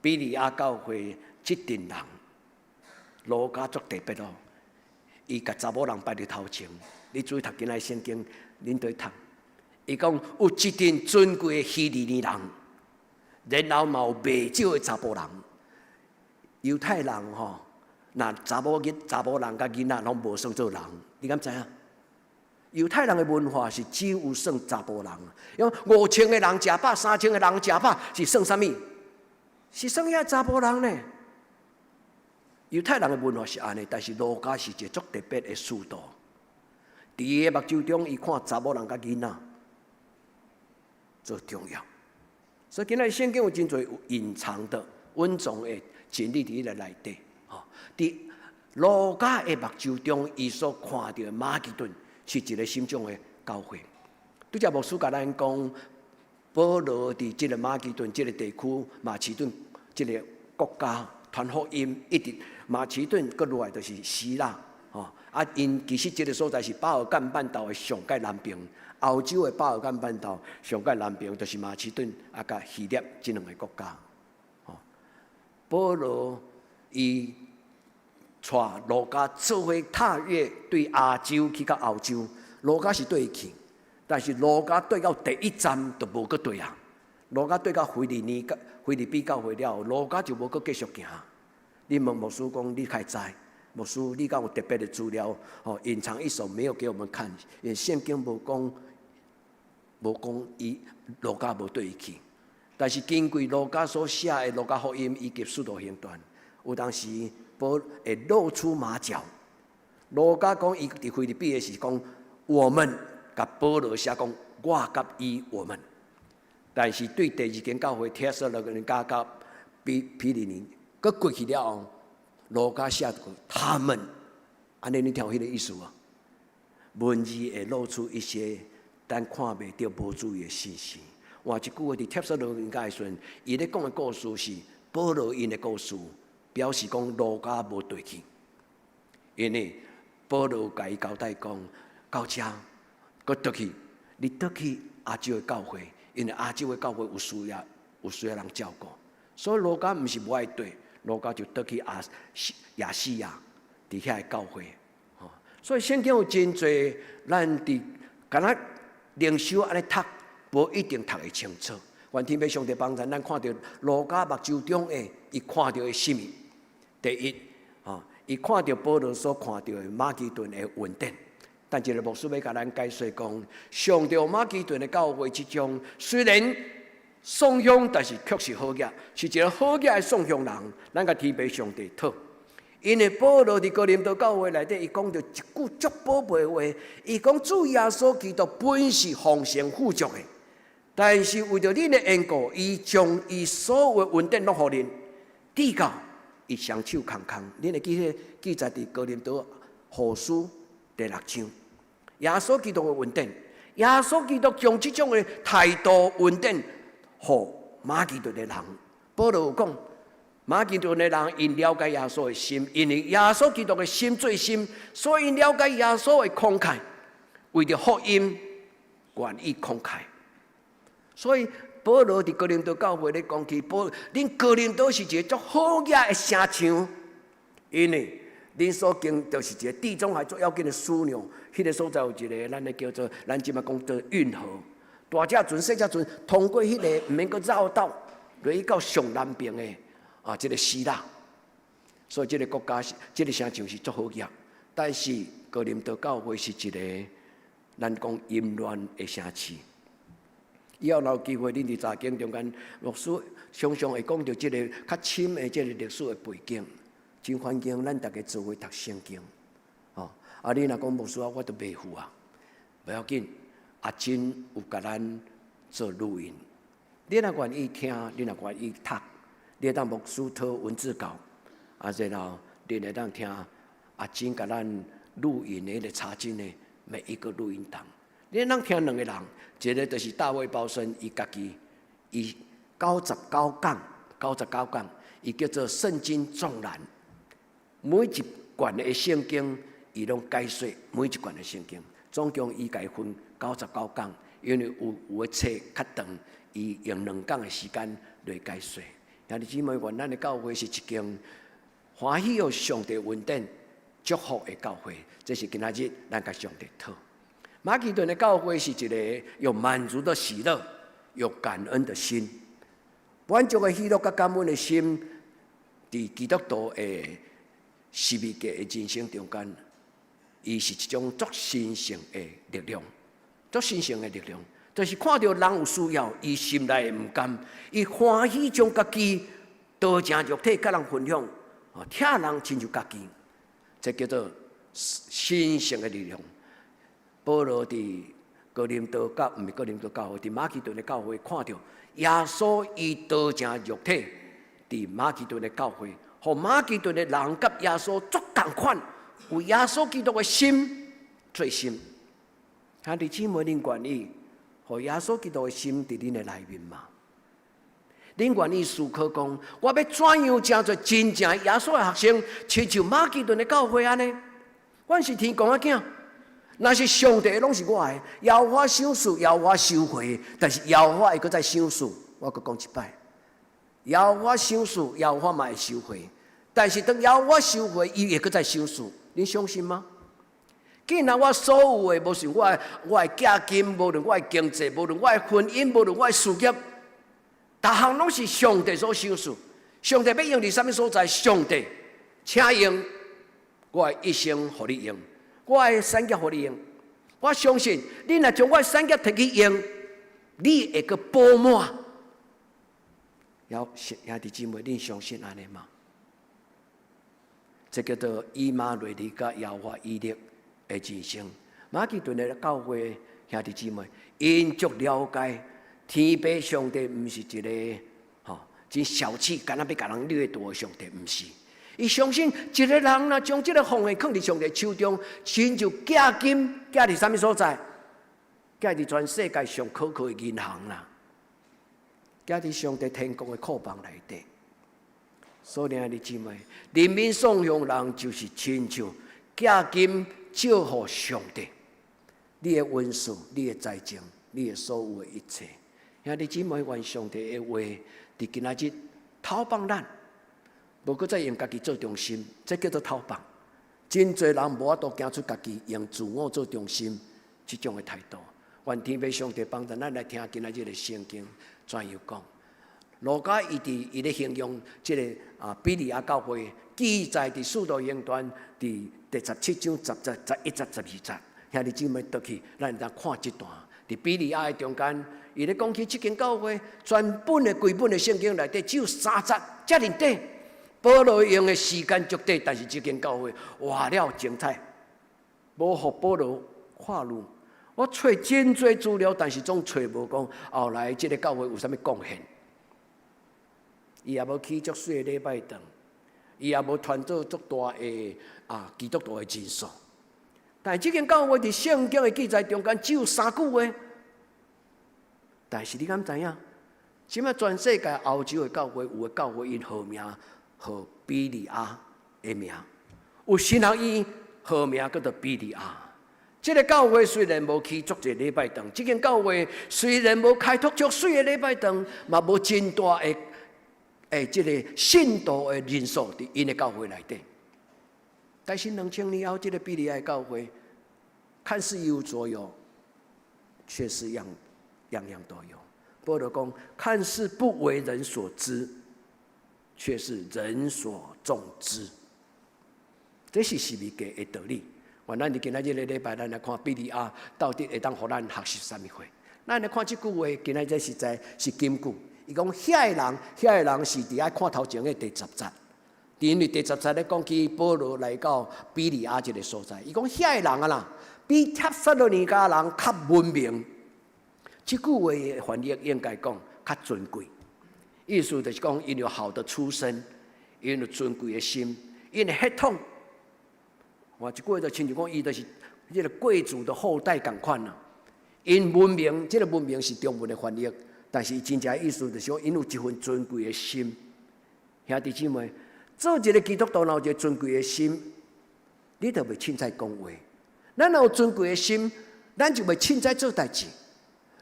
庇哩亞教會這陣人，路加足特別哦，伊共查某人擺佇頭前，你注意讀今仔聖經，恁對讀。伊講有一陣尊貴的希利尼人，然後嘛有袂少的查埔人。猶太人吼，若查某囡、查某人佮囡仔攏無算做人，你敢知影？猶太人的文化是只有算查埔人，因為5000個人食飽，3000個人食飽，是算啥物？是算遐查埔人呢？猶太人的文化是按呢，但是路加是一个足特別的使徒。佇伊的目睭中，伊看查某人佮囡仔做重要。所以今仔聖經有真濟隱藏的、隱藏的真理佇彼个內底。吼，佇路加的目睭中，伊所看著的馬其頓是一个什種的教會。拄才牧師共咱講，保羅佇這个馬其頓這个地區，馬其頓這个國家傳福音，一直馬其頓閣落來就是希臘，吼啊！𪜶其實這个所在是巴爾幹半島的上蓋南邊，歐洲的巴爾幹半島上蓋南邊就是馬其頓啊，佮希臘這兩个國家。吼，保羅伊帶路加做伙踏越對亞洲去到歐洲，路加是綴伊去，但是路加綴到第一站就無閣綴啊。路加綴到腓利尼、腓立比教會了後，路加就無閣繼續行。你問牧師講，你較會知？牧師，你敢有特別的資料？吼，隱藏一手沒有給我們看，因為聖經無講，無講伊路加無綴伊去。但是根據路加所寫的《路加福音》以及《使徒行傳》，有當時保會露出馬腳。路加講伊佇腓立比的是講，我們共保羅寫講，我佮伊我們。但是對第二間教會帖撒羅尼迦佮庇庇哩尼，閣過去了後，路加寫他們，按呢你聽有彼个意思無？文字會露出一些咱看袂著、無注意的信息。換一句話，佇帖撒羅尼迦的時陣，伊咧講的故事是保羅𪜶的故事，表示講路加無綴去。因為保羅共伊交代講，到遮閣倒去，你倒去亞洲的教會，因為亞洲的教會有需要，有需要人照顧，所以路加毋是無愛綴，路加就倒去亞亞細亞佇遐的教會。吼，所以聖經有真濟，咱佇敢若靈修按呢讀，無一定讀會清楚。願天父上帝幫助咱看著路加目睭中的，伊看著的什物？第一，吼，伊看著保羅所看著的馬其頓的恩典。但一个牧師欲共咱解說講，上帝馬其頓的教會這種，雖然喪鄉，但是卻是好額，是一个好額的喪鄉人。咱共天父上帝討，因為保羅佇哥林多教會內底，伊講著一句足寶貝的話，伊講主耶穌基督本是豐盛富足的，但是為著恁的緣故，伊將伊所有的恩典攏予恁，直到伊雙手空空。恁會記得記載佇哥林多後書第六章，耶穌基督的恩典，耶穌基督將這種的態度恩典，予馬其頓的人。保羅有講，馬其頓的人𪜶了解耶穌的心，因為耶穌基督的心最深，所以𪜶了解耶穌的慷慨，為著福音願意慷慨。所以保羅佇哥林多教會咧講起，保恁哥林多是一个足好額的城市，因為恁所經就是一個地中海最要緊的樞紐，彼個所在有一个咱咧叫做咱這擺講做運河，大隻船、細隻船通過彼个，毋免閣繞道，落去到上南邊的啊，這个希臘。所以這个國家是這个城市是足好額，但是哥林多教會是一个咱講淫亂的城市。以後若有機會，恁佇查經中間，牧師常常會講著這个較深的這个歷史的背景。真歡迎咱逐家做伙讀聖經，吼！啊，你若講牧師啊，我都袂赴啊，無要緊，阿珍有共咱做錄音。你若願意聽，你若願意讀，你會當牧師討文字稿，啊，然後你會當聽阿珍共咱錄音的彼个查經的每一個錄音檔。你會當聽兩個人，一个就是大衛鮑森，伊家己伊99講，99講，伊叫做聖經縱覽。每一卷的聖經，伊攏解說每一卷的聖經，總共伊共伊分99講，因為有有的冊較長，伊用2工的時間來解說。兄弟姊妹，願咱的教會是一間歡喜予上帝恩典祝福的教會，這是今仔日咱共上帝討。馬其頓的教會是一个有滿足的喜樂、有感恩的心，滿足的喜樂佮感恩的心，佇基督徒的十字架的人生中間，伊是一種足神聖的力量，足神聖的力量，就是看著人有需要，伊心內會毋甘，伊歡喜將家己道成肉體佮人分享，哦，疼人親像家己，這叫做神聖的力量。保羅佇哥林多教，毋是哥林多教會，佇馬其頓的教會看著耶穌伊道成肉體，佇馬其頓的教會，予馬其頓的人佮耶穌足仝款，有耶穌基督的心做心。兄弟姊妹，恁願意予耶穌基督的心佇恁的內面嗎？恁願意思考講，我欲怎樣成做真正耶穌的學生，親像馬其頓的教會按呢？阮是天公仔囝，若是上帝攏是我的，耶和華賞賜，耶和華收回，但是耶和華會閣再賞賜，我閣講一擺，耶和華賞賜，耶和華嘛會收回，但是當耶和華收回，伊會閣再賞賜，你相信嗎？既然我所有的，無論我的寄金，無論我的經濟，無論我的婚姻，無論我的事業，逐項攏是上帝所賞賜。上帝欲用佇啥物所在？上帝，請用我的一生予你用，我的產業予你用。我相信，你若將我的產業提去用，你會閣補滿。兄弟姊妹，恁相信按呢嗎？這叫做以馬內利佮耶和華以勒的人生。馬其頓的教會兄弟姊妹，𪜶足了解天父上帝毋是一个吼真小氣，敢若欲共人掠奪的上帝，毋是。伊相信一个人若將這个奉獻囥佇上帝手中，親像寄金寄佇啥物所在？寄佇全世界上可靠的銀行啦，寄佇上帝天國的庫房內底。所以兄弟姊妹，憐憫喪鄉人就是親像寄金借予上帝，你的恩賜、你的才情、你的所有的一切。兄弟姊妹，願上帝的話佇今仔日透放咱，無閣再用家己做中心，這叫做透放。真濟人無法度行出家己用自我做中心這種的態度。願天父上帝幫助咱來聽今仔日的聖經怎樣講。路加伊佇伊咧形容這個啊庇哩亞教會，記載佇使徒行傳佇第17章10節、11節、12節。兄弟姊妹倒去，咱會當看這段。佇庇哩亞的中間，伊咧講起這間教會，全本的規本的聖經內底只有三節，遮爾短。保羅用的時間足短，但是這間教會活了精彩，無予保羅看路。我揣真濟資料，但是總揣無講後來這个教會有啥物貢獻。伊也無起足媠的禮拜堂，伊也無傳做足大的啊基督徒的人數。但是這間教會佇聖經的記載中間只有三句話。但是你敢知影？這擺全世界歐洲的教會有的教會𪜶號名號庇哩亞的名，有神學院號名叫做庇哩亞。這个教會雖然無起足濟禮拜堂，這間教會雖然無開拓足媠的禮拜堂，嘛無真大的這个信徒的人數佇𪜶的教會內底。但是2000年後，這个庇哩亞的教會看似一無所有，卻是樣樣樣都有。保羅講，看似不為人所知，卻是人所眾知。這是十字架的道理。願咱佇今仔日个禮拜，咱來看庇哩亞到底會當予咱學習啥物貨。咱來看這句話，今仔日實在是金句。伊講遐个人，遐个人是佇愛看頭前的第十節。因為第十節咧講起保羅來到庇哩亞這个所在，伊講遐個人啊啦，比帖撒羅尼迦人較文明。這句話的翻譯應該講較尊貴，意思就是講𪜶有好的出身，𪜶有尊貴的心，𪜶的血統。哇，這句話就親像講，伊就是這个貴族的後代仝款啦。𪜶文明，這个文明是中文的翻譯，但是真正意思就是講，𪜶有一份尊貴的心。兄弟姊妹，做一个基督徒，若有一个尊貴的心，你就袂凊彩講話。咱若有尊貴的心，咱就袂凊彩做代誌。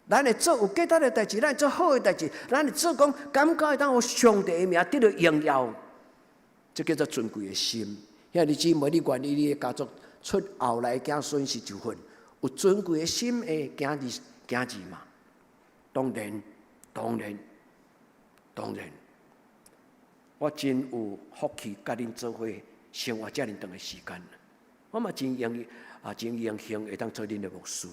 咱會做有價值的代誌，咱會做好的代誌，咱會做講感覺會當予上帝的名得著榮耀，這叫做尊貴的心。兄弟姊妹，你願意你的家族出後來子孫是一份有尊貴的心的囝兒嗎？當然，當然，當然，我真有福氣佮恁做伙生活遮爾長的時間，我嘛真榮啊，真榮幸會當做恁的牧師。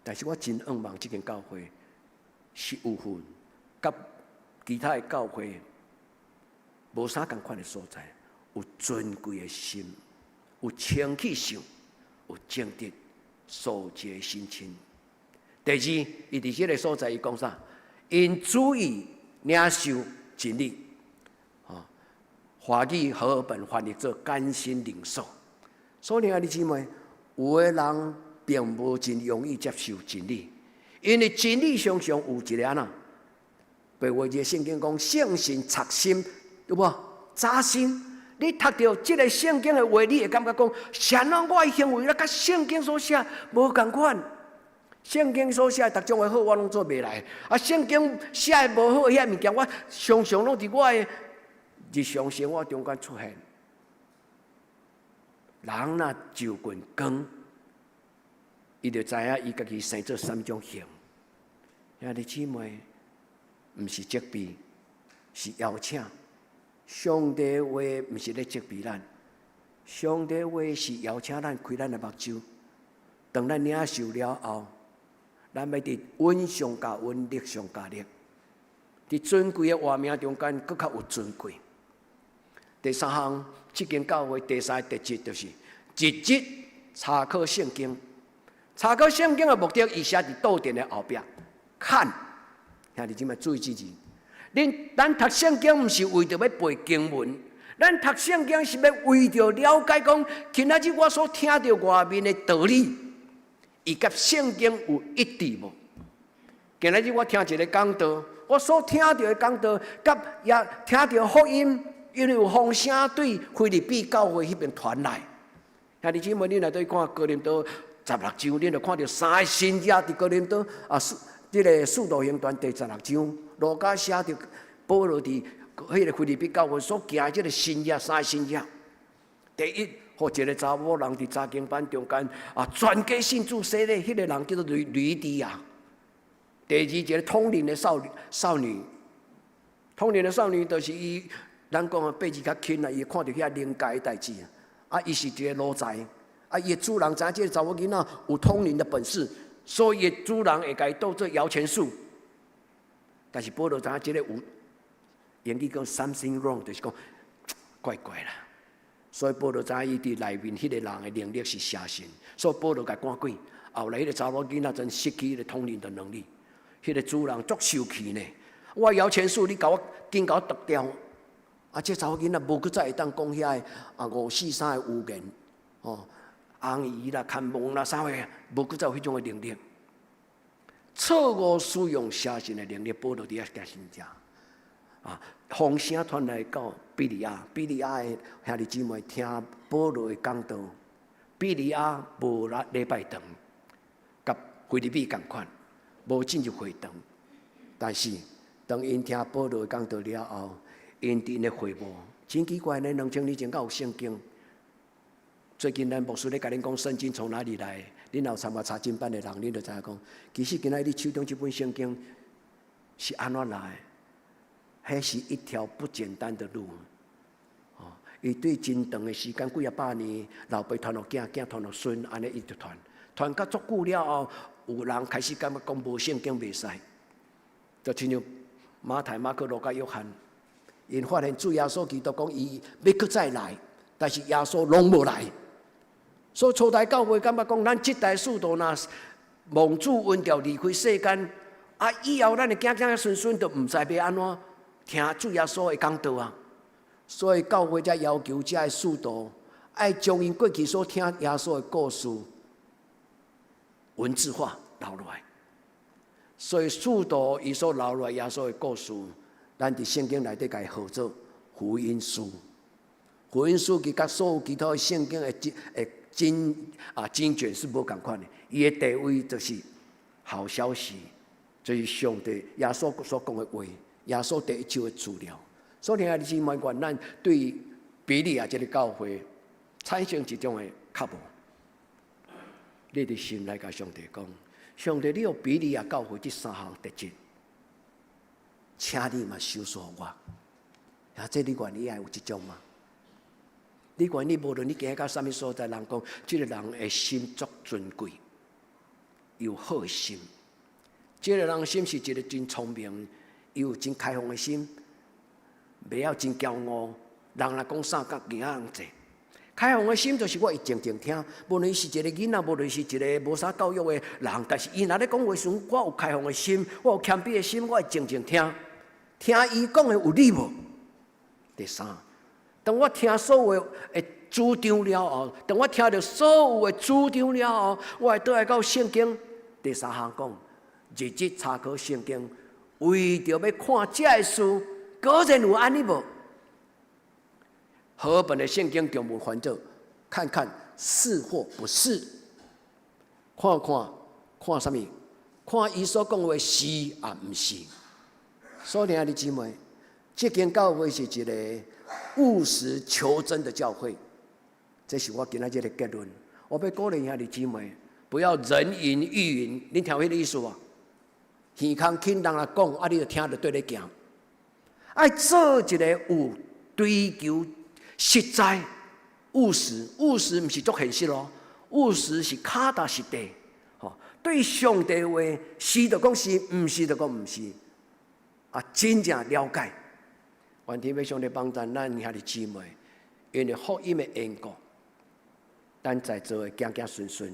但是我真向望這間教會是有份佮其他的教會無啥仝款的所在，有尊貴的心，有清氣性，有正直、素潔的心情。第二，伊佇這个所在，伊講啥？𪜶注意領受真理，啊，華語和合本翻譯做甘心領受。所以兄弟姊妹，有的人並無真容易接受真理，因為真理常常有一个按怎？白話字聖經講聖神插心，對無？扎心。你讀著這个聖經的話，你會感覺講，啥人我的行為咧，佮聖經所寫無仝款。聖經所寫的逐種的好，我攏做袂來。啊，聖經寫的無好遐物件，我常常攏佇我的日常生活中間出現。人若就近光，伊就知影伊家己生做啥物種形。兄弟姊妹，毋是責備，是邀請。上帝話毋是咧責備咱，上帝話是邀請咱開咱的目睭。當咱領受了後，咱欲佇恩上加恩，力上加力，佇尊貴的活命中間，閣較有尊貴。第三項，這間教會第三個特質就是日日查考聖經。查考聖經的目的，伊寫佇桌墊的後壁看，兄弟姊妹注意這字。恁咱讀聖經毋是為著欲背經文，咱讀聖經是欲為著了解講，今仔日我所聽著外面的道理，伊佮聖經有一致無？今仔日我聽一个講道，我所聽著的講道，佮也聽著福音，因為有風聲對腓立比教會彼邊傳來。兄弟姊妹，恁若對看哥林多十六章，恁就看著三个神跡佇哥林多啊，這个使徒行傳第十六章，路加寫著保羅佇彼个腓立比教會所行的這个神跡，三个神跡。第一，予一个查某人佇查經班中間啊，全家信主洗禮，彼个人叫做呂底亞。第二，一个通靈的少女，通靈的少女就是伊，咱講啊，輩字較輕啊，伊會看著遐靈界的代誌啊，伊是一个奴才，啊，伊的主人知影這个查某囡仔有通靈的本事，所以主人會共伊當做搖錢樹。但是保羅知影這个有英語講 something wrong，就是講怪怪啦。所以保羅知影伊佇內面彼个人的能力是邪神，所以保羅共趕鬼。後來彼个查某囡仔真失去彼个通靈的能力，彼个主人足生氣呢。我搖錢樹，你共我緊共我剁掉。啊，這查某囡仔無閣再會當講遐个啊五四三个預言，哦，紅衣啦、牽夢啦，啥貨，無閣再有彼種的能力。錯誤使用邪神的能力，保羅佇遐行神跡。啊，風聲傳來到庇哩亞，庇哩亞的兄弟姊妹聽保羅的講道，庇哩亞無來禮拜堂，佮腓立比仝款，無進入會堂。但是當𪜶聽保羅的講道了後，𪜶佇𪜶的會幕，真奇怪呢，2000年前敢有聖經。最近咱牧師咧共恁講聖經從哪裡來？恁若有參加查經班的人，恁就知影講，其實今仔你手中這本聖經是按怎來？彼是一條不簡單的路。哦，伊對真長的時間，幾仔百年，老爸傳予囝，囝傳予孫，按呢一直傳，傳到足久了後，有人開始感覺講無聖經袂使，就親像馬太、馬可、路加、約翰，𪜶發現主耶穌基督講伊欲閣再來，但是耶穌攏無來。所以初代教會感覺講，咱這代使徒若蒙主恩召離開世間，啊，以後咱的囝囝孫孫就毋知欲按怎聽主耶穌的講道啊。所以教會才要求這个使徒愛將𪜶過去所聽耶穌的故事文字化留落來。所以使徒伊所留落來耶穌的故事，咱佇聖經內底共伊號做福音書。福音書其實佮所有其他聖經的經卷是無仝款的，伊的地位就是好消息，就是上帝耶穌所講的話，耶穌第一手的資料。所以兄弟姊妹，願咱對庇哩亞這个教會產生一種的渴慕。你佇心內共上帝講：上帝，你予庇哩亞教會這三項特質，請你嘛賞賜予我。啊，這你願意愛有這種嗎？你願意無論你行到啥物所在，人講這个人的心足尊貴，有好心。這个人心是一个真聰明，又有真開放的心。袂曉真驕傲。人若講啥，佮耳仔坐。開放的心就是我會靜靜聽，無論是一個囡仔，無論是一個無啥教育的人，但是伊若咧講話時，我有開放的心，我有謙卑的心，我會靜靜聽，聽伊講的有理無？第三，當我聽所有的主張了後，當我聽著所有的主張了後，我會倒來到聖經。第三項講，日日查考聖經，為著欲看這个事，果然有按呢無？和合本的聖經中文翻做，看看是或不是，看看看啥物？看伊所講的是抑毋是？所以兄弟姊妹，這間教會是一個務實求真的教會，這是我今仔日的結論。我欲鼓勵兄弟姊妹，不要人云亦云，恁聽有彼个意思無？耳空聽人來講，啊，你就聽著綴咧行。愛做一個有追求實在、務實，務實毋是足現實咯，務實是腳踏實地。吼，對上帝話是就講是，毋是就講毋是。啊，真正了解。願天父上帝幫助咱兄弟姊妹，因為福音的緣故，咱在座的行行順順，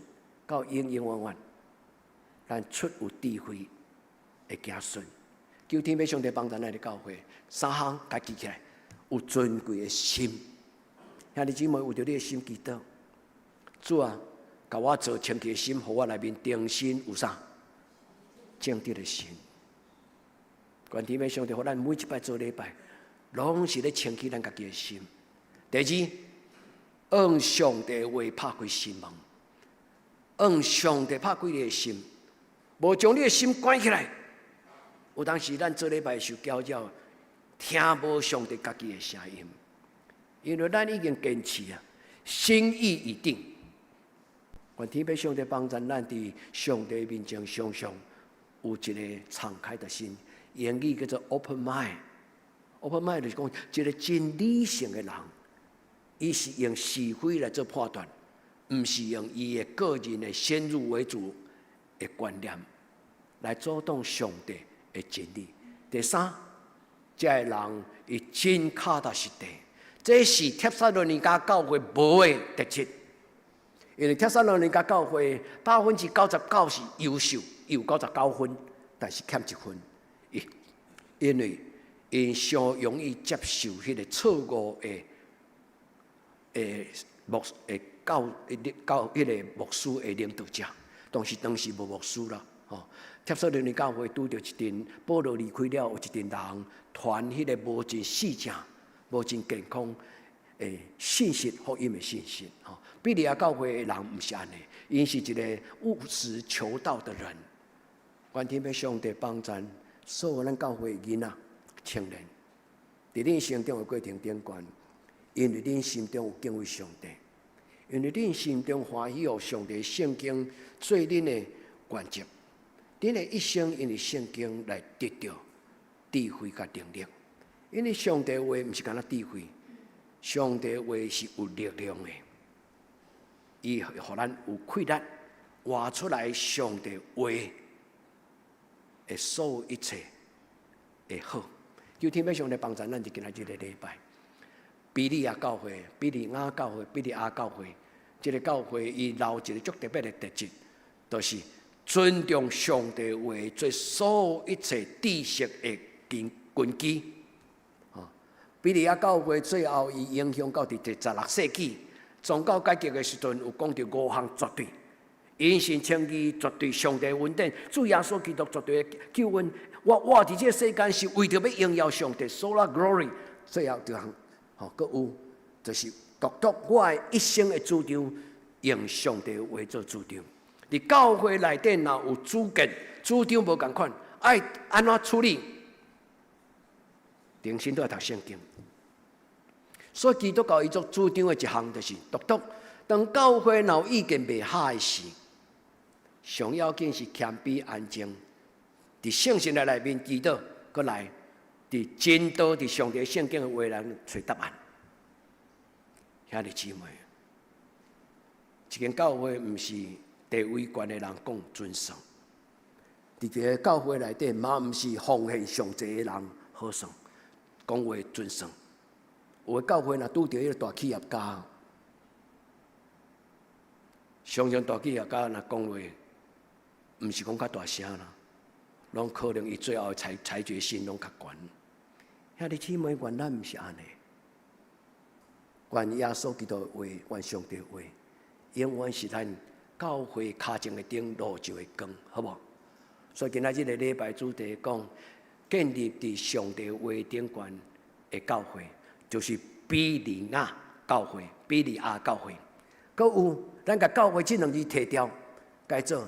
到永永遠遠，咱出有智慧的子孫。求天父上帝幫助咱的教會，三項共記起來，有尊貴的心。兄弟姊妹，為著你的心祈禱，主啊，共我造清氣的心，予我內面重新有啥正直的心。願天父上帝，予咱每一擺做禮拜，攏是咧清氣咱家己的心。第二，用上帝話拍開心門，用上帝拍開你的心，無將你的心關起來。有當時咱做禮拜受攪擾，聽無上帝家己的聲音，因為咱已經堅持啊，心意已定。願天父上帝幫助咱佇上帝面前，常常有一個敞開的心，英語叫做 open mind。open mind 就是講一個真理性的人，伊是用是非來做判斷，毋是用伊的個人的先入為主的觀念來阻擋上帝的真理。第三，這個人伊真腳踏實地，這是帖撒羅尼迦教會無的特質。因為帖撒羅尼迦教會99%是優秀，有99分，但是欠一分。因為𪜶傷容易接受彼個錯誤的牧的教教彼個牧師的領導者，當時無牧師啦，吼。帖撒羅尼教會拄著一陣保羅離開了，有一陣人傳彼個無真實正、無真健康的信息，福音的信息，吼。庇哩亞教會的人毋是按呢，𪜶是一個務實求道的人。願天父上帝幫助所有咱教會囡仔、青年，佇恁成長的過程頂懸，因為恁心中有敬畏上帝，因為恁心中歡喜予上帝聖經做恁的原則，恁的一生因為聖經來得著智慧佮能力。因為上帝話毋是干焦智慧，上帝話是有力量的，伊予咱有氣力活出來上帝話的所有一切的好。求天父上帝幫助咱，佇今仔日個禮拜，庇哩亞教會、庇哩亞教會、庇哩亞教會，這個教會伊留一個足特別的特質，就是尊重上帝話做所有一切知識的根基。庇哩亞教會最後伊影響到佇第16世紀宗教改革的時陣，有講著五項絕對，因信稱義絕對上帝恩典，主耶穌基督絕對的救恩。我活佇這個世間是為著欲榮耀上帝，Sola Glory。最後一項，吼，閣有就是獨獨我的一生的主張，用上帝話做主張。佇教會內底若有主見、主張無仝款，愛按怎處理？重新倒來讀聖經。所以基督教伊做主張的一項就是獨獨。當教會若有意見袂合的時，上要緊是謙卑安靜，佇聖神的內面祈禱，閣來佇真道佇上帝聖經的話來揣答案。兄弟姊妹，一間教會毋是地位懸的人講準算，佇這個教會內底嘛毋是奉獻上濟的人好算。講話準算。有的教會若拄著彼个大企業家，常常大企業家若講話，毋是講較大聲啦，攏可能伊最後裁決性攏較懸。兄弟姊妹，願咱毋是按呢，願耶穌基督的話，願上帝的話，永遠是咱教會跤前的燈，路上的光，好無？所以今仔日个禮拜主題講，建立佇上帝話頂懸的教會，就是比利亞教會，比利亞教會。閣有，咱共教會這兩字提掉，改做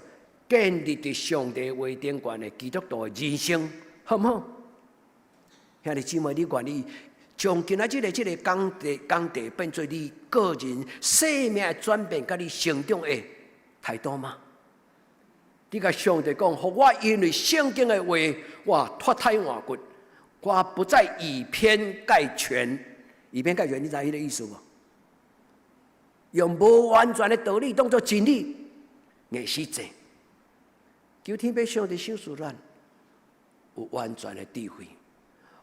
建立佇上帝話頂懸的基督徒的人生，好毋好？兄弟姊妹，你願意將今仔這個講題變做你個人生命的轉變，佮你成長的態度嗎？你共上帝講，予我因為聖經的話，我脫胎換骨，我不再以偏概全。以偏概全，你知彼个意思無？用無完全的道理當做真理，硬死坐。求天父上帝賞賜咱有完全的智慧，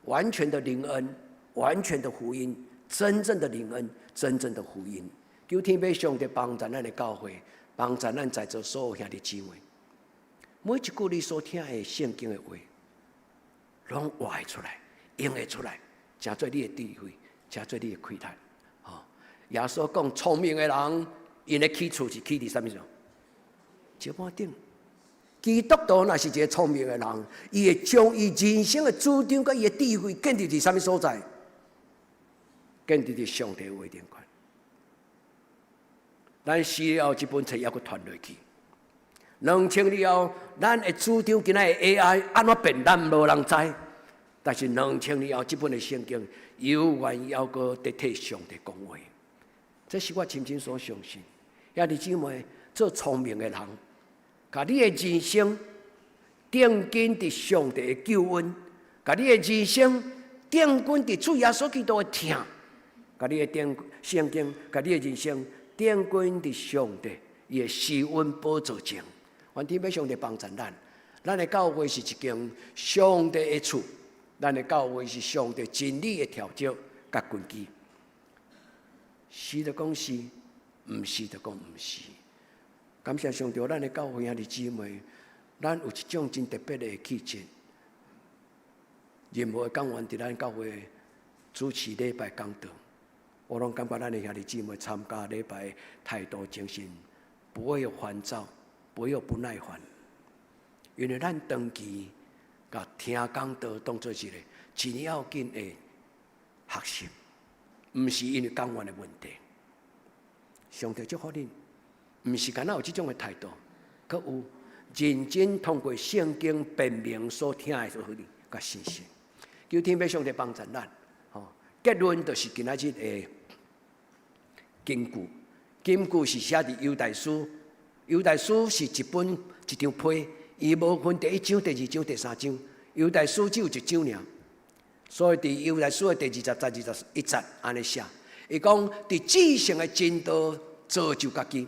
完全的靈恩，完全的福音，真正的靈恩，真正的福音。求天父上帝幫助咱的教會，幫助咱在座所有兄弟姊妹。每一句你所聽的聖經的話，攏活會出來，用會出來，成做你的智慧，成做你的氣力。吼，耶穌講，聰明的人，𪜶的起厝是起佇啥物上？石板頂。基督徒若是一个聰明的人，伊會將伊人生的主張佮伊的智慧建立佇啥物所在？建立佇上帝話頂懸。咱死了後，這本冊猶閣傳落去。2000年後，咱的主張今仔的 AI 按怎變，咱無人知。但是兩千年後，這本的聖經猶原猶閣佇替上帝講話。這是我深深所相信。兄弟姊妹，做聰明的人，共你的人生定根佇上帝的救恩，共你的人生定根佇主耶穌基督的疼，共你的定聖經，共你的人生定根佇上帝伊的施恩寶座前。願天父上帝幫助咱，咱的教會是一間上帝的厝，咱的教會是上帝真理的調整佮根基。是就講是，毋是就講毋是。感謝上帝，咱的教會兄弟姊妹，咱有一種真特別的氣質。任何的講員佇咱教會主持禮拜講道，我攏感覺咱的兄弟姊妹參加禮拜態度精神，不會有煩躁，不會有不耐煩，因為咱長期共聽講道當做一個真要緊的學習，毋是因為講員的問題。上帝祝福恁，毋是干焦有這種的態度，閣有認真通過聖經辨明所聽的道理佮信息。求天父上帝幫助咱。吼，結論就是今仔日的金句，金句是寫佇猶大書，猶大書是一本一張批，伊無分第一章、第二章、第三章，猶大書只有一章爾。所以佇猶大書的第20節、21節按呢寫，伊講佇至聖的真道造就家己，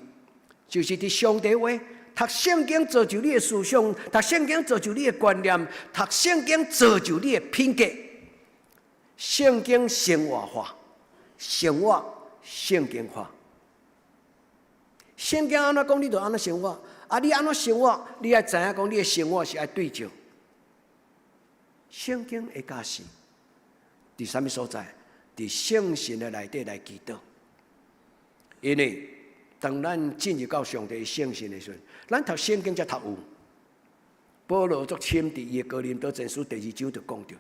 就是佇上帝話讀聖經造就你的思想，讀聖經造就你的觀念，讀聖經造就你的品格。聖經生活化，生活聖經化。聖經按怎講，你就按怎生活。啊，你按怎生活，你愛知影講，你的生活是愛對照聖經的教示。佇啥物所在？佇聖神的內底來祈禱。因為當咱進入到上帝聖神的時陣，咱讀聖經才讀有。保羅足深佇伊的哥林多前書第二章就講著，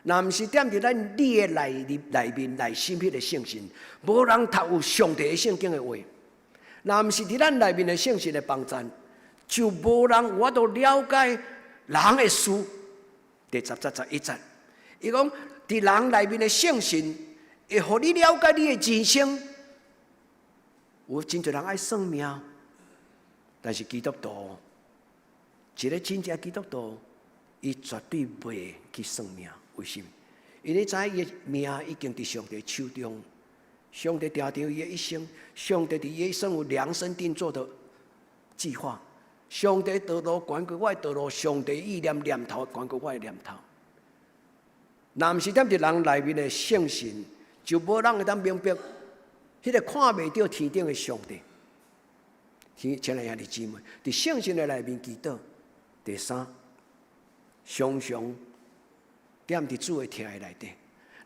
若毋是踮佇咱你的內面內心彼个聖神，無人讀有上帝的聖經的話。若毋是佇咱內面的聖神的幫助，就無人有法度了解人的事。第10節11節，伊講佇人內面的聖神會予你了解你的人生。有真濟人愛算命，但是基督徒，一個真正基督徒，伊絕對袂去算命。為什麼？因為知伊的命已經佇上帝手中，上帝定定伊的一生，上帝佇伊一生有量身定做的計劃。上帝道路懸過我的道路，上帝意念念頭懸過我的念頭。若毋是踮佇人內面的聖神，就無人會當明白彼個看袂著天頂的上帝。親愛兄弟姊妹，佇聖神的內面祈禱。第三，常常踮佇主的疼的內底。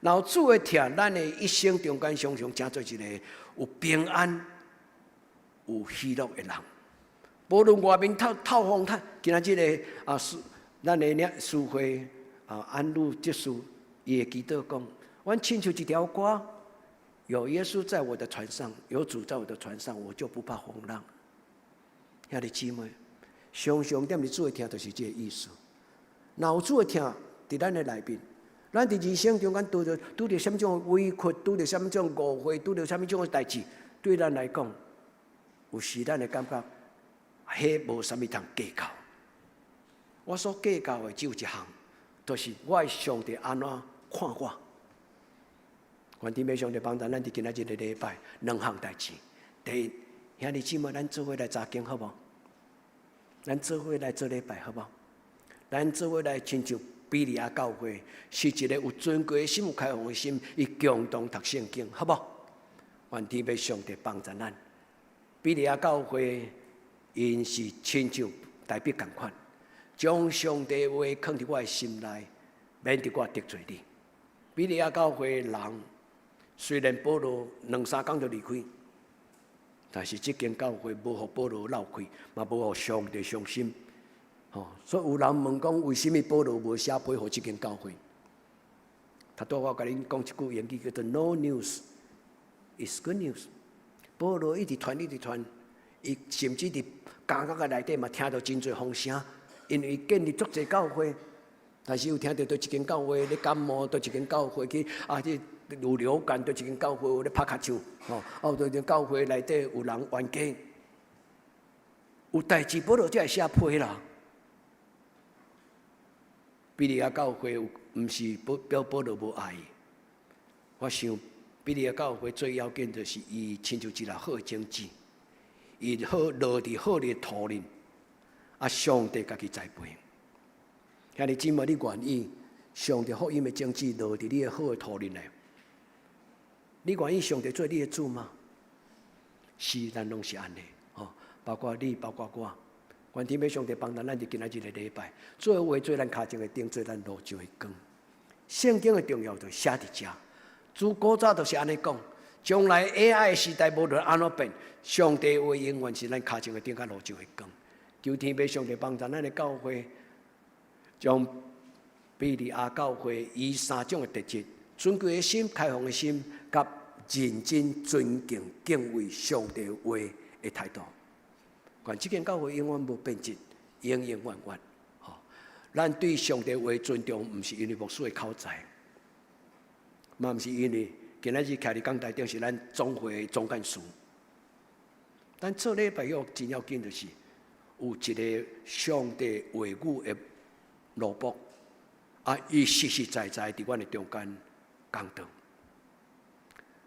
若有主的疼，咱的一生中間常常成做一個有平安、有喜樂的人。無論外面透透風透，今仔這个啊，咱的領事會啊，安路執事，伊會祈禱講：阮親像一條歌，有耶穌在我的船上，有主在我的船上，我就不怕風浪。兄弟姊妹，常常踮佇主的疼，就是這个意思。若有主的疼佇咱的內面，咱佇人生中間拄著啥物種的委屈，拄著啥物種誤會，拄著啥物種的代誌，對咱來講，有時咱會感覺，彼無啥物通計較。我所計較的只有一項，就是我的上帝按怎看我。願天父上帝幫助咱佇今仔日這個禮拜兩項代誌。第一，兄弟姊妹，咱做伙來查經好無？咱做伙來做禮拜好無？咱做伙來親像比利亞教會，是一個有尊貴的心、有開放的心，伊共同讀聖經，好無？願天父上帝幫助咱。比利亞教會，𪜶是親像大衛仝款，將上帝話囥佇我的心內，免得我得罪你。比利亞教會人雖然保羅兩三工就離開，但是這間教會無予保羅落氣，嘛無予上帝傷心。吼，所以有人問講，為啥物保羅無寫批予這間教會？頭拄我共恁講一句英語叫做 “No news is good news”。保羅一直傳，一直傳，伊甚至佇監獄的內底嘛聽著真濟風聲，因為伊建立足濟教會，但是有聽著佗一間教會咧感冒，佗一間教會去啊，這有流感，佗一間教會有咧拍跤手，吼，啊，佗一間教會內底有人冤家，有代誌保羅才會寫批啦。比利亞教會毋是表保羅無愛伊，我想比利亞教會最要緊就是伊親像一粒好種子，伊好落佇好的土裡，啊，上帝家己栽培。兄弟姊妹，你願意上帝福音的種子落佇你的好的土裡內？你願意上帝做你的主嗎？是，咱攏是按呢，吼，包括你，包括我。願天父上帝幫助咱，佇今仔日個禮拜，主話做咱跤前的燈，做咱路上的光。聖經的重要就寫佇遮。自古早就是按呢講，將來 AI 時代無論按怎變，上帝話永遠是咱跤前的燈，佮路上的光。求天父上帝幫助咱的教會，將比利亞教會以三種的特質：尊貴的心、開放的心，佮認真尊敬敬畏上帝話的態度。願這間教會永遠無變質，永永遠遠。吼，咱對上帝話尊重，毋是因為牧師的口才，嘛毋是因為今仔日徛佇講台頂是咱總會的總幹事。咱做禮拜要真要緊，就是有一個上帝話語的奴僕，啊，伊實實在在佇阮的中間講道。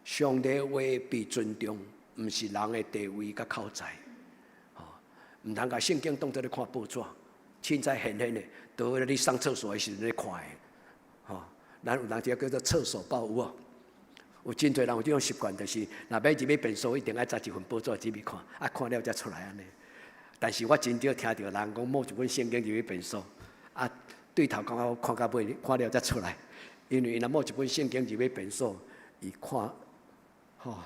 上帝話被尊重，毋是人的地位佮口才。毋通共聖經當做咧看報紙，凊彩現現的，倒咧你上廁所的時陣咧看的，吼。咱有當時叫做廁所報有無？有真濟人有這種習慣，就是若欲入去便所，一定愛紮一份報紙入去看，啊，看了才出來按呢。但是我真少聽著人講摸一本聖經入去便所，啊，對頭講我看到尾，看了才出來，因為伊若摸一本聖經入去便所，伊看，吼，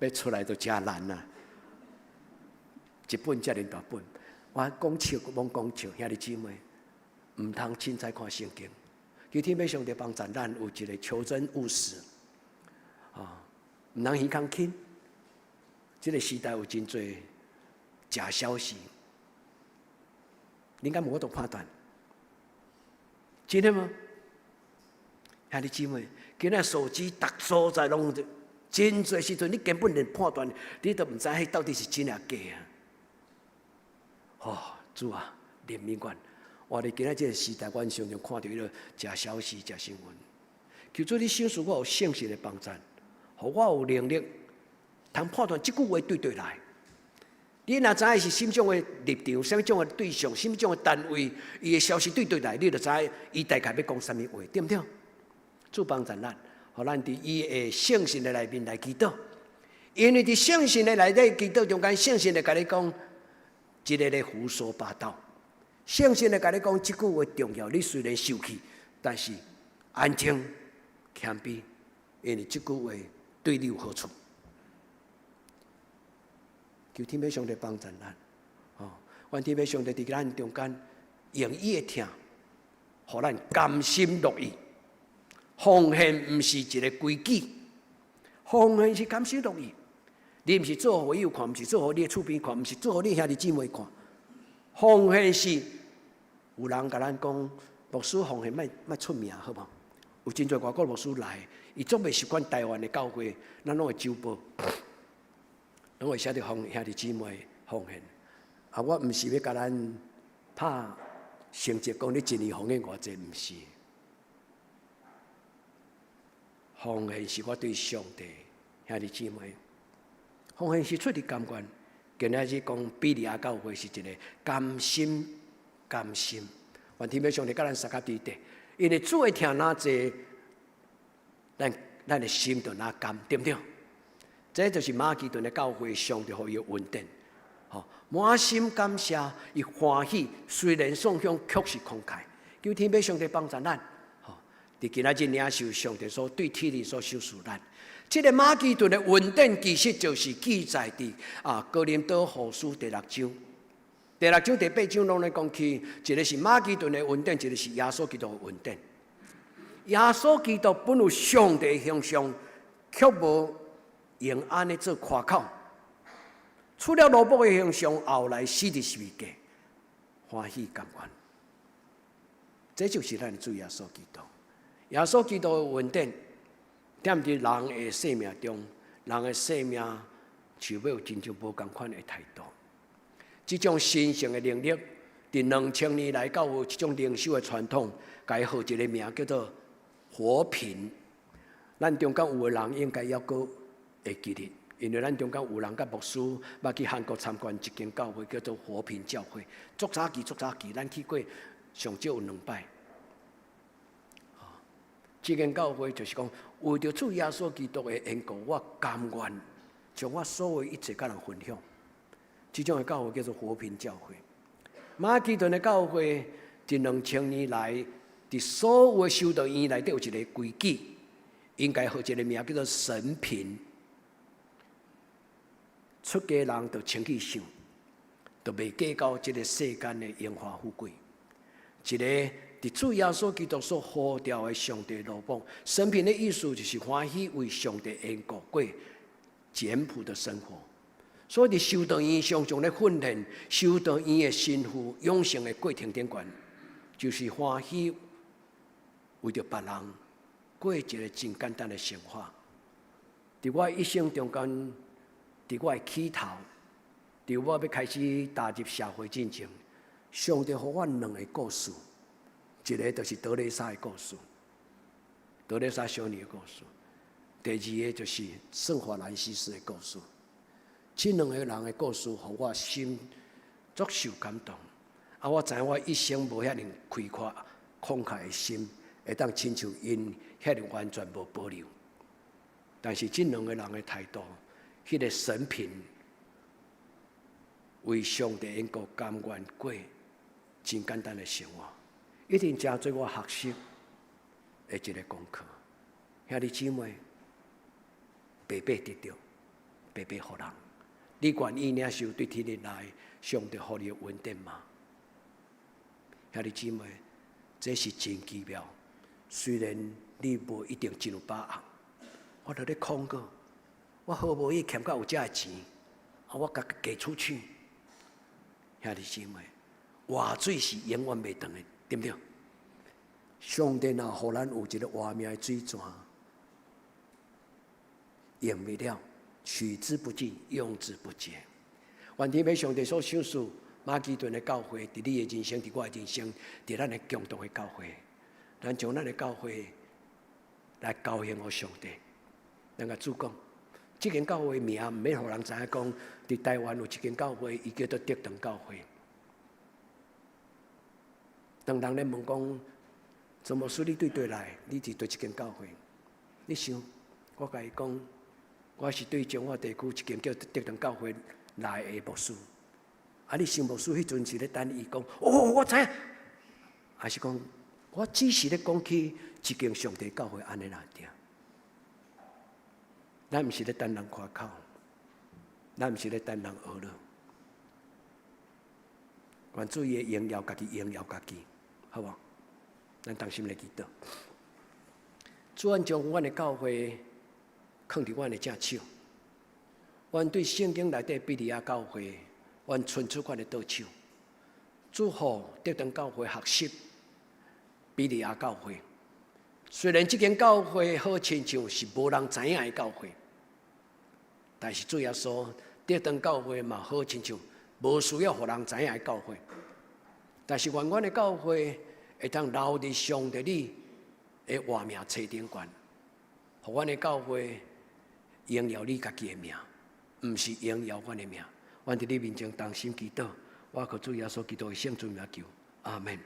欲出來就誠難啊。一本遮爾大本，我講笑，罔講笑，兄弟姊妹，毋通凊彩看聖經。求天父上帝幫助咱有一個求真務實，啊，毋通耳空輕。這個時代有真濟假消息，你敢無法度判斷？真的嗎？兄弟姊妹，今仔手機逐所在攏真濟時陣，你根本連判斷，你都毋知彼到底是真抑假啊！哦，主啊，憐憫阮！我佇今仔這個時代，阮常常看著彼个假消息、假新聞。求主你賞賜我有聖神的幫助，予我有能力通判斷這句話對佗來。你若知影是啥物種的立場、啥物種的對象、啥物種的單位，伊的消息對佗來，你就知伊大概欲講啥物話，對毋對？主幫助咱，予咱佇伊的聖神的內面來祈禱。因為佇聖神的內底祈禱中間，聖神會共你講，這个咧胡說八道。聖神會共你講，這句話重要，你雖然受氣，但是安靜謙卑，因為這句話對你有好處。求天父上帝幫助咱，哦，願天父上帝佇咱中間用伊的疼，予咱甘心樂意。奉獻毋是一個規矩，奉獻是甘心樂意。你毋是做予伊有看，毋是做予你的厝邊看，毋是做予你兄弟姊妹看。奉獻是有人共咱講，牧師奉獻莫莫出名，好無？有真濟外國牧師來，伊總袂習慣台灣的教會，咱攏會周報，攏會寫著奉兄弟姊妹奉獻。啊，我毋是欲共咱拍成績，講你一年奉獻偌濟，毋是。奉獻是我對上帝兄弟姊妹，奉獻是出自甘願。今仔日講庇哩亞教會是一個甘心甘心，願天父上帝佮咱相佮佇佇，因為主的疼若濟，咱咱的心就若甘，對毋對？這就是馬其頓的教會上帝予伊的恩典，吼，滿心感謝，伊歡喜，雖然送享卻是慷慨，求天父上帝幫助咱。佇今仔日領受上帝所對天靈所賞賜咱，這个馬其頓的恩典其實就是記載佇啊哥林多後書第六章，第六章第八章攏咧講起，一个是馬其頓的恩典，一个是耶穌基督的恩典。耶穌基督本有上帝形象，卻無用按呢做誇口，取了奴僕的形象，後來死佇十字架，歡喜甘願。這就是咱的主耶穌基督。耶穌基督的恩典，踮佇人的生命中，人的生命就欲有真正無仝款的態度。這種神聖的能力，佇2000年來到有這種靈修的傳統，共伊號一个名叫做和平。咱中間有的人應該猶閣會記得，因為咱中間有人佮牧師捌去韓國參觀一間教會，叫做和平教會。足早期，足早期，咱去過上少有兩擺。這間教會就是講，為著主耶穌基督的緣故，我甘願將我所有一切佮人分享。這種的教會叫做和平教會。馬其頓的教會，佇2000年來，佇所有的修道院內底有一个規矩，應該號一个名叫做神貧。出家人就清去想，就袂計較這个世間的榮華富貴。一个佇主耶穌基督所呼召的上帝奴僕，神貧的意思就是歡喜為上帝緣故過簡樸的生活。所以佇修道院常常咧訓練修道院的神父養成的過程頂懸，就是歡喜為著別人過一个真簡單的生活。佇我一生中間，佇我的起頭，佇我欲開始踏入社會進前，上帝予我兩个故事。一个就是德蕾莎的故事，德蕾莎修女的故事；第二个就是聖法蘭西斯的故事。這兩个人的故事，予我心足受感動。啊，我知影我一生無遐爾開闊、慷慨的心，會當親像𪜶遐爾完全無保留。但是這兩个人的態度，彼个神貧為上帝緣故甘願過真簡單的生活。一定成做我學習的一个功課。兄弟姊妹，白白得著，白白予人。你願意領受對天日來上帝予你的恩典嗎？兄弟姊妹，這是真奇妙。雖然你無一定真有把握，我佇咧控告，我好無易欠到有這个錢，啊，我共給出去。兄弟姊妹，活水是永遠袂斷的，對毋對？上帝若予咱有一个活命的水泉，用袂了，取之不盡，用之不竭。願天父上帝所賞賜馬其頓的教會，佇你的人生，佇我的人生，佇咱的共同的教會，咱將咱的教會來交獻予上帝。咱共主講，這間教會名毋免予人知影講，佇台灣有一間教會，伊叫做德堂教會。當人咧問講，陈牧師，你對佗來？你佇佗一間教會？你想，我共伊講，我是對彰化地區一間叫德堂教會來的牧師。啊，你想牧師彼陣是咧等伊講，哦，我知影，還是講我只是咧講起一間上帝教會按呢爾爾。咱毋是咧等人誇口，咱毋是咧等人學樂。願主伊的榮耀，家己榮耀家己，好無？咱同心來祈禱。主，阮將阮的教會囥佇阮的正手，阮對聖經內底庇哩亞教會，阮伸出阮的桌手。主予德堂教會學習庇哩亞教會。雖然這間教會好親像是無人知影的教會，但是主耶穌德堂教會嘛好親像無需要予人知影的教會。但是願阮的教會會當留佇上帝你的活名冊頂懸，予阮的教會榮耀你家己的名，毋是榮耀阮的名。阮佇你面前同心祈禱，我靠主耶穌基督的聖尊名求，阿門。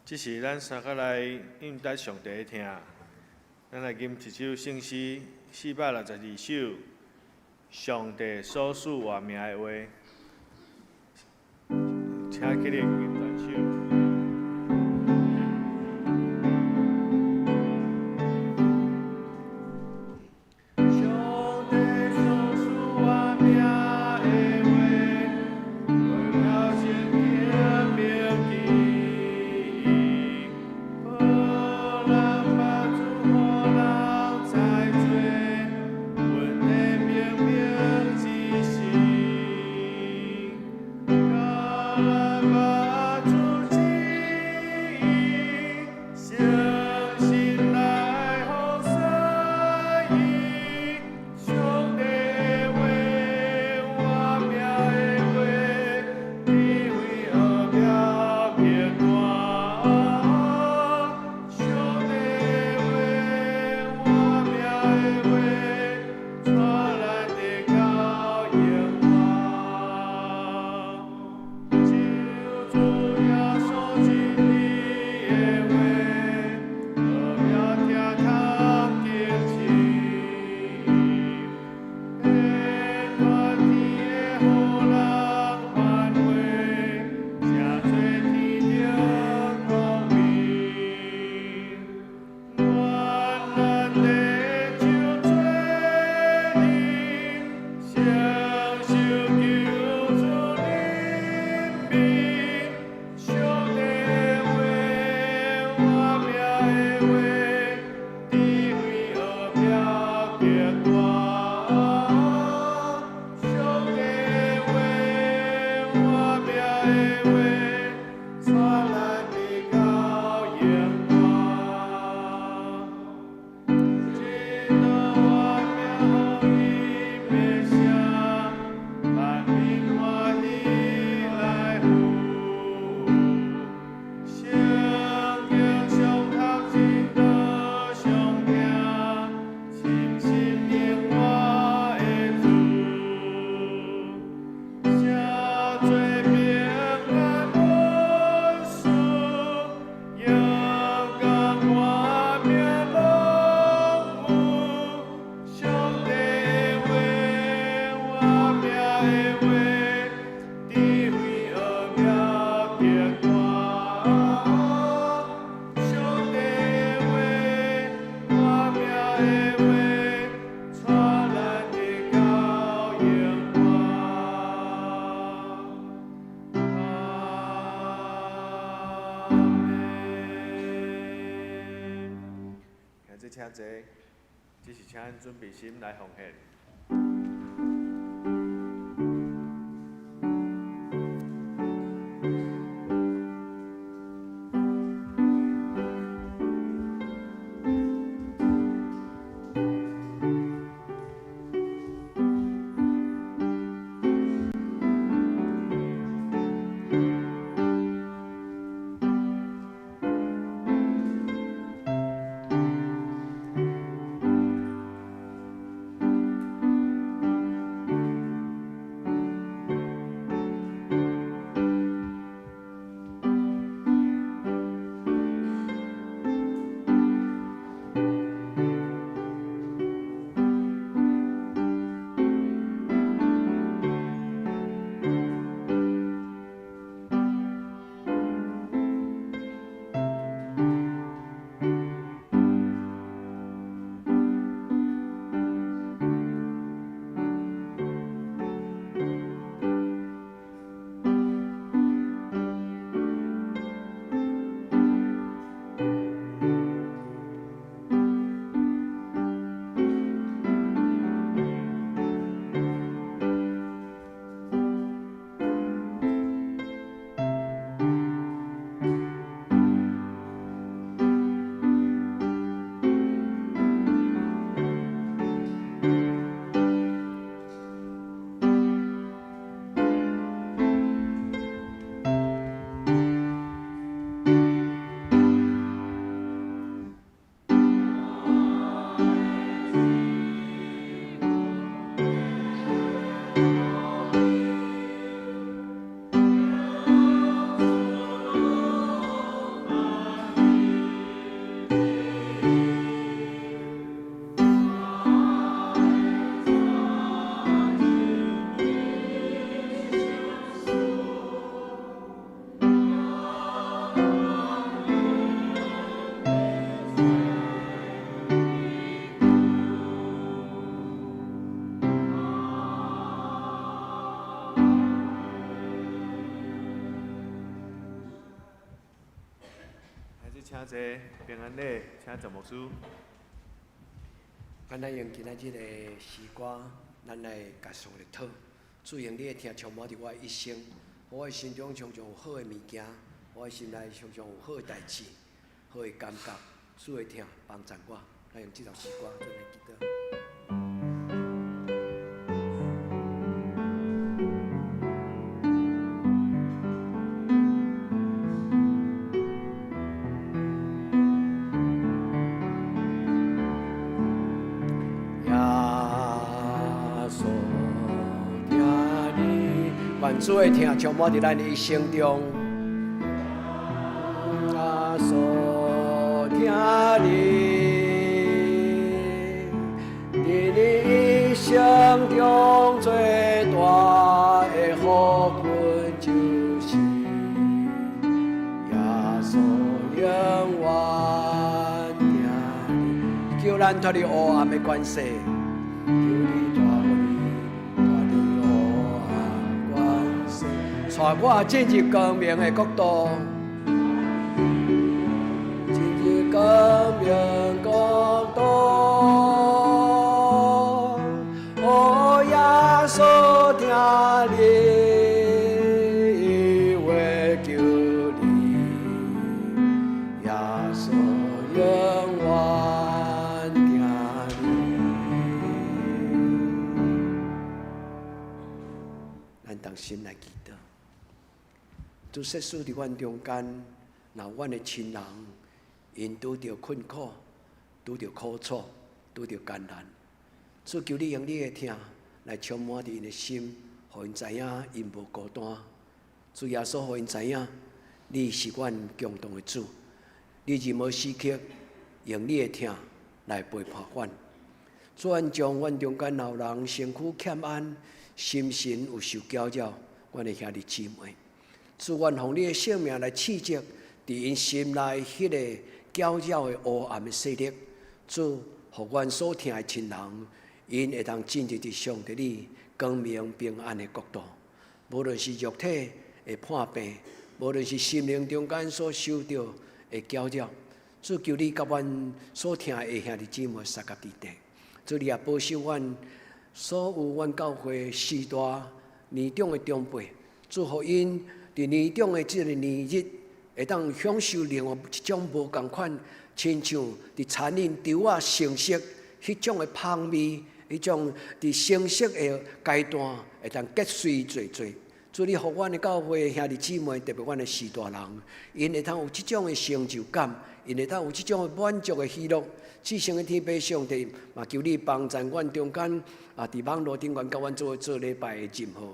這時咱三個來應答上帝的疼，咱來吟一首聖詩462首，上帝所賜活命的話，請起立吟全首。上帝所賜活命的話，為了聖經銘記，無人捌主予人知罪，阮的明明之心，教咱捌主這請坐，只是請咱準備心來奉獻。請坐，平安禮，請陳牧師。咱來用今仔日的詩歌，咱來共上帝討。主用你的疼充滿佇我的一生，予我的心中常常有好的物件，我的心內常常有好的代誌、好的感覺。主的疼幫助我，來用這首詩歌做來祈禱。耶穌疼你，願主的疼充滿佇咱的一生中。耶穌疼你，佇你一生中最大的福分就是耶穌永遠疼你，求咱脫離黑暗的權勢，求你帶我脫離黑暗權勢，帶我進入光明的國度，進入光明國度。哦，耶穌疼你，為救你，耶穌永遠疼你。咱同心來祈禱。主設使佇阮中間，若阮的親人𪜶拄著困苦、拄著苦楚、拄著艱難，主求你用你的疼來充滿佇𪜶的心，予𪜶知影𪜶無孤單。主耶穌，予𪜶知影你是阮強壯的主，你任何時刻用你的疼來陪伴阮。主，阮將阮中間若有人身軀欠安、心神有受攪擾，阮的兄弟姊妹，主，願奉你的聖名來斥責佇𪜶心內彼個攪擾的黑暗的勢力。主，予阮所疼的親人，𪜶會當進入佇上帝你光明平安的國度。無論是肉體的破病，無論是心靈中間所受到的攪擾，主，求你佮阮所疼的兄弟姊妹相佮伫底，主，你也保守阮所有阮教會序大年長的長輩，祝福𪜶佇年長的這个年日，會當享受另外一種無仝款，親像佇餐飲豆仔成熟彼種的芳味，彼種佇成熟的階段，會當結穗濟濟。主，你予阮的教會兄弟姊妹，特別阮的序大人，𪜶會通有這種的成就感，𪜶會通有這種的滿足的喜樂。至聖的天父上帝，嘛求你幫贊阮中間啊，佇網路頂懸佮阮做伙做禮拜的任何。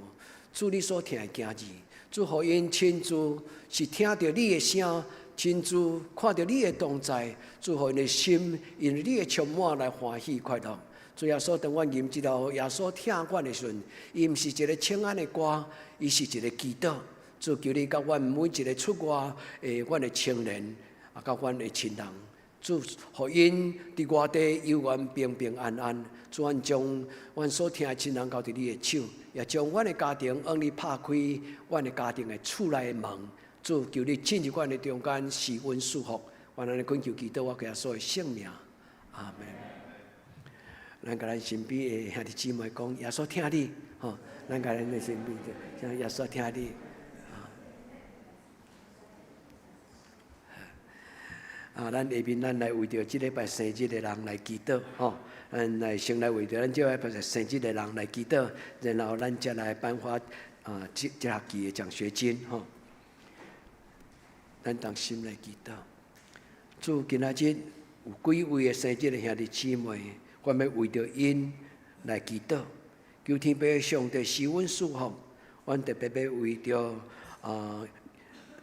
主，你所疼的囝兒，主予𪜶親自是聽著你的聲，親自看著你的同在，主予𪜶的心因為你的充滿來歡喜快樂。主耶穌，當阮認知到耶穌疼阮的時陣，伊毋是一个請安的歌，伊是一个祈禱。主，求你佮阮每一个出外的阮的青年，啊，佮阮的親人，主予𪜶佇外地猶原平平安安。主，阮將阮所疼的親人交佇你的手，也將阮的家庭向你拍開，阮的家庭的厝內的門。主，求你進入阮的中間，施恩賜福。阮按呢懇求祈禱，我耶穌的聖名，阿門。咱共咱身邊的兄弟姊妹講，耶穌疼你，吼！咱共咱的身邊，像耶穌疼你。啊，咱下面咱來為著這禮拜生日的人來祈禱，吼！咱來先來為著咱這禮拜生日的人來祈禱，然後咱才來頒發啊，這這學期的獎學金，吼！咱同心來祈禱。主，今仔日有幾位的生日的兄弟姊妹，我欲為著𪜶來祈禱，求天父上帝施恩賜福。阮特別欲為著啊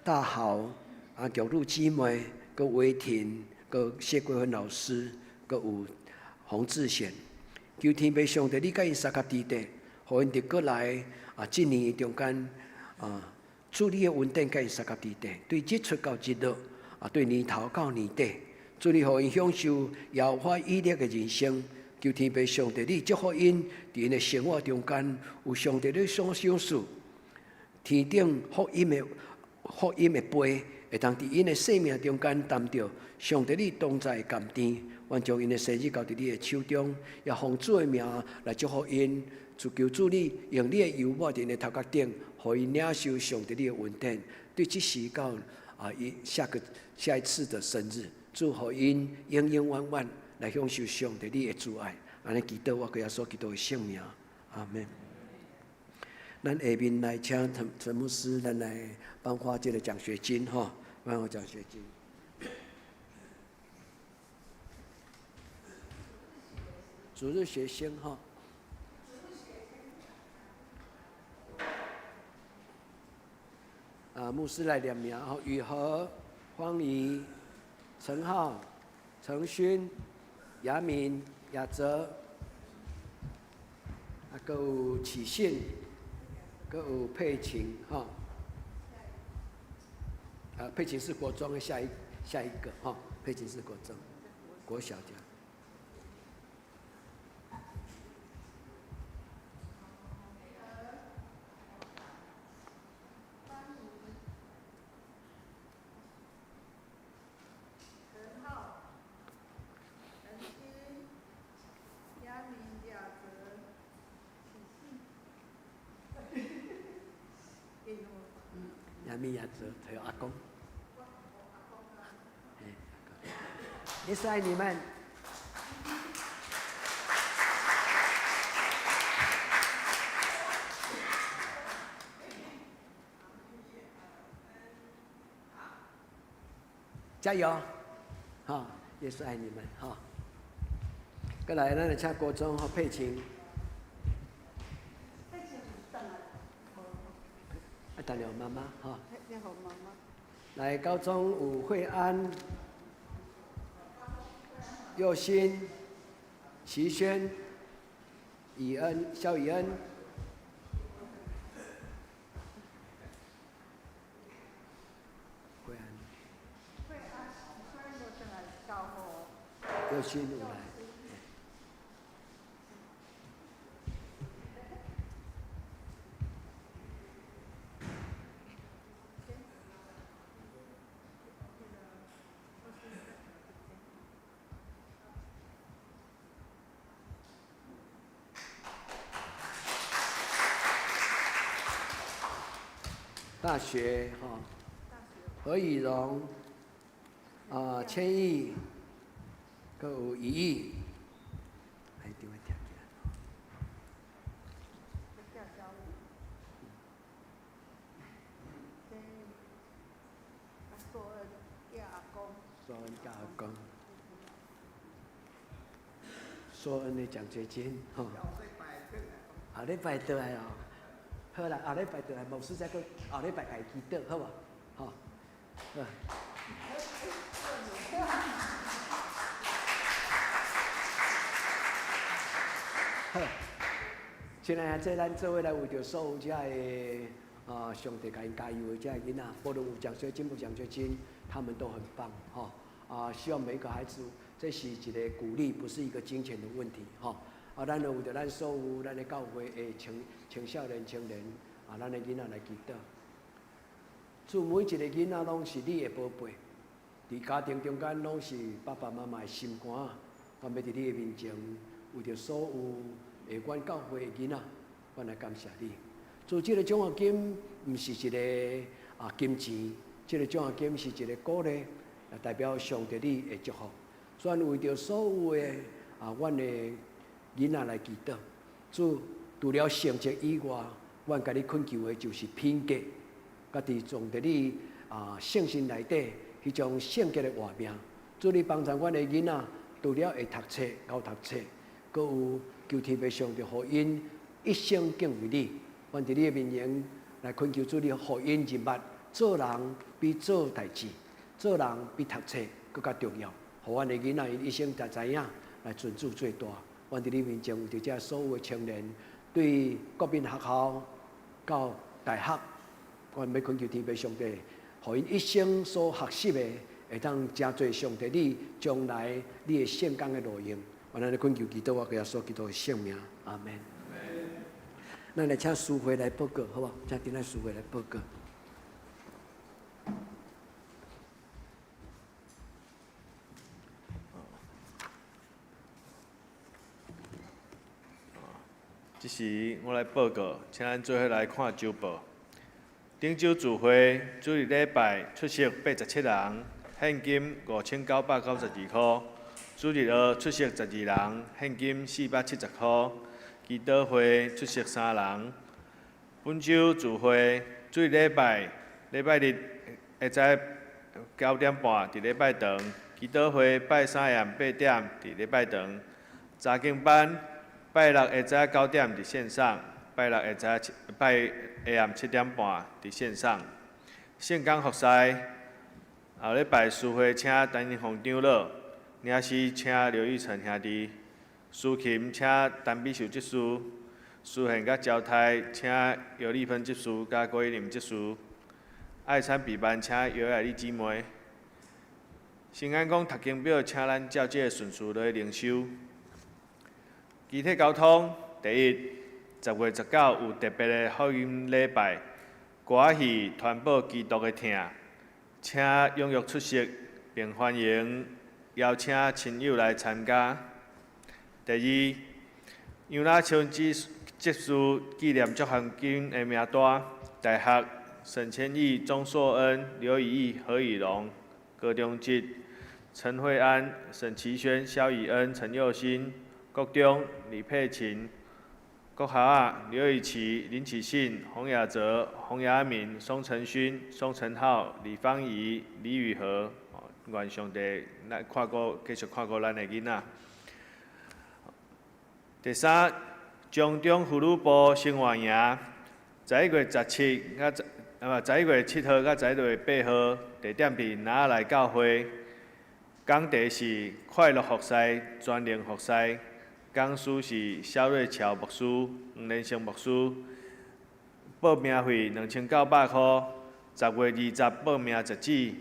大豪啊玉露姊妹，閣偉霆，閣謝桂芬老師，閣有洪志賢，求天父上帝，你佮𪜶相佮佇底，予𪜶佇過來啊，這年中間啊，主你的恩典佮𪜶相佮佇底，對日出到日落啊，對年頭到年底，主你予𪜶享受耶和華以勒的人生。求天父上帝，你祝福𪜶佇𪜶的生活中間有上帝你所賞賜，天頂福音的杯，會當佇𪜶的生命中間擔著上帝你同在的甘甜。阮將𪜶的生日交佇你的手中，也奉主的名來祝福𪜶。主，求主你用你的油抹佇𪜶的頭殼頂，予𪜶領受上帝你的恩典。對這時到啊，伊下個下一次的生日，祝予𪜶永永遠遠來享受上帝你的慈愛。按呢祈禱，我歸耶穌基督的聖名，阿門。咱下面來請陳陳牧師，咱來頒發這个獎學金，吼，頒發獎學金。主日學生，吼。啊，牧師來念名，吼，雨禾、方怡、陳浩、陳勳、雅敏、雅哲，啊，閣有啟信，閣有佩琴，吼。啊，佩琴是國中的下一個，吼，佩琴是國中，國小的。雅敏、雅哲，還有阿公。耶穌愛你們。加油！哈，耶穌愛你們，哈。過來，咱來請國中和佩琴。啊，等了媽媽，哈。來，高中有惠安、佑新、齊軒、以恩、蕭以恩。惠安。佑新有來。大學哈，何以榮啊，千億，閣有怡義，來電話聽起來。蘇恩佮阿公，蘇恩的獎學金，吼。後禮拜倒來哦，好啦，後禮拜倒來，牧師再閣後禮拜共伊祈禱，好無？吼，好。好，親愛的，這咱做伙來為著所有遮个啊，上帝共𪜶加油的遮个囡仔，無論有獎學金無獎學金，他們都很棒，吼。啊，希望每一個孩子，這是一個鼓勵，不是一個金錢的問題，吼。啊，咱就為著咱所有咱的教會的青青少年、青年，啊，咱的囡仔來祈禱。祝每一個囡仔攏是你的寶貝，佇家庭中間攏是爸爸媽媽的心肝。我欲佇你的面前，為著所有的阮教會的囡仔，阮來感謝你。主，這個獎學金毋是一個啊金錢，這個獎學金是一個鼓勵，也代表上帝你的祝福。所以為著所有的啊，阮的囡仔來祈禱。主，除了成績以外，阮共你懇求的就是品格，佮佇上帝你啊聖心內底彼種聖潔的活命。主，你幫助阮的囡仔，除了會讀冊、𠢕讀冊，閣有求天父上帝，予𪜶一生敬畏你。阮佇你的面前來懇求主，你予𪜶認捌做人比做代誌、做人比讀冊閣較重要。予阮的囡仔𪜶一生才知影來尊主最大。阮佇你面前為著遮所有的青年，對國民學校到大學，阮欲懇求天父上帝，予𪜶一生所學習的，會當成做上帝你將來你的聖工的路用。阮按呢懇求祈禱，我耶穌基督的聖名，阿門。咱來請司會來報告，好無？請陣來司會來報告。這時我來報告，請咱做伙來看週報。頂週聚會，主日禮拜出席87人，獻金5992箍。主日學出席12人，獻金470箍。祈禱會出席三人。本週聚會，主日禮拜禮拜日下早9點半佇禮拜堂，祈禱會拜三下暗8點佇禮拜堂。查經班拜六下早9點佇線上，拜六下早七拜下暗7點半佇線上。聖工服侍後禮拜司會請陳雲鳳長老，領詩請劉玉成兄弟，司琴請陳美秀執事，司獻佮招待請姚麗芬執事佮郭依林執事，愛餐備辦請姚愛麗姊妹。新安宮讀經表請咱照這个順序來靈修。機體交通，第一，10月19有特別的福音禮拜，歌仔戲傳播基督的疼，請踴躍出席，並歡迎邀請親友來參加。第二，楊雅春執事紀念獎學金的名單，大學沈千義、鍾碩恩、劉以義、何以龍、高中哲、陳慧安、沈其軒、蕭以恩、陳佑新。國中李佩琴、國校仔劉以琪、林啟信、洪雅哲、洪雅敏、宋承勳、宋承浩、李芳儀、李雨禾，願上帝來看顧，繼續看顧咱的囡仔。第三，中中婦女部生活營，11月17佮十，啊不，11月7號佮11月8號，地點佇拿來教會，講題是快樂服侍、全能服侍。講師是蕭瑞橋牧師、黃連勝牧師。報名費2900箍，10月20報名截止。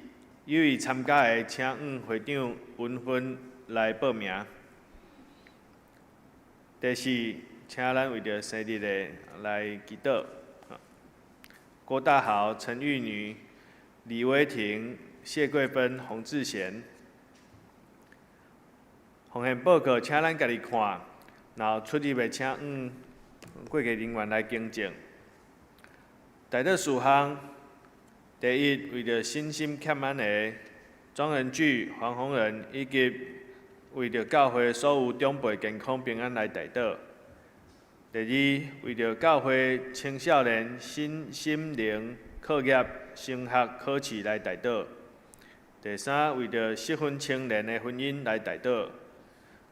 有意參加的，請向會長溫芬來報名。第四，請咱為著生日的來祈禱。郭大豪、陳玉女、李威婷、謝桂芬、洪志賢。奉獻報告，請咱家己看，然後出入的請向會計人員來更正。代禱事項，第一，為著身心欠安的莊仁巨、黃宏仁，以及為著教會所有長輩健康平安來代禱。第二，為著教會青少年身心靈課業升學考試來代禱。第三，為著適婚青年的婚姻來代禱。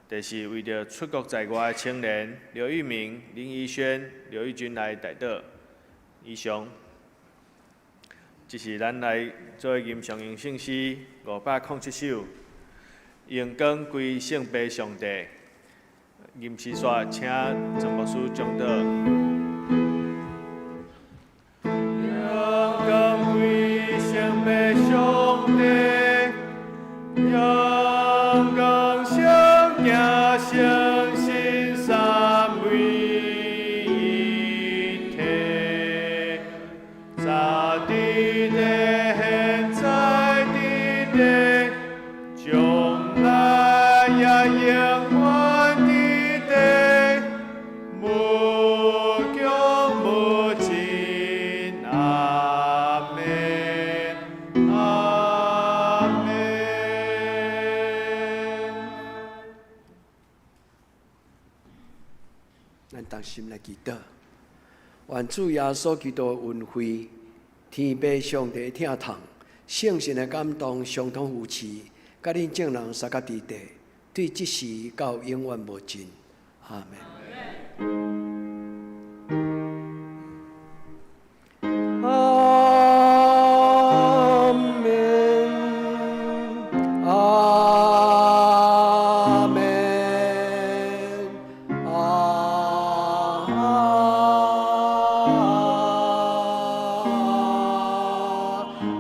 第四，為著出國在外的青年劉玉明、林怡萱、劉玉君來代禱。以上，這是咱來做吟誦榮聖詩507首，榮光歸聖父上帝。吟詩煞，請鄭牧師講道。榮光歸聖父上帝，榮光聖子聖神三位一體，早佇地，現在佇地，將來也永遠佇地，無窮無盡，阿們，阿們。咱同心來祈禱，願主耶穌基督的恩惠、天父上帝的疼痛、聖神的感動、相通扶持，佮恁眾人相佮佇地，對這時到永遠無盡。阿們。阿們，阿們，阿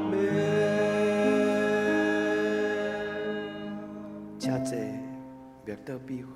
們。請坐，默禱比會。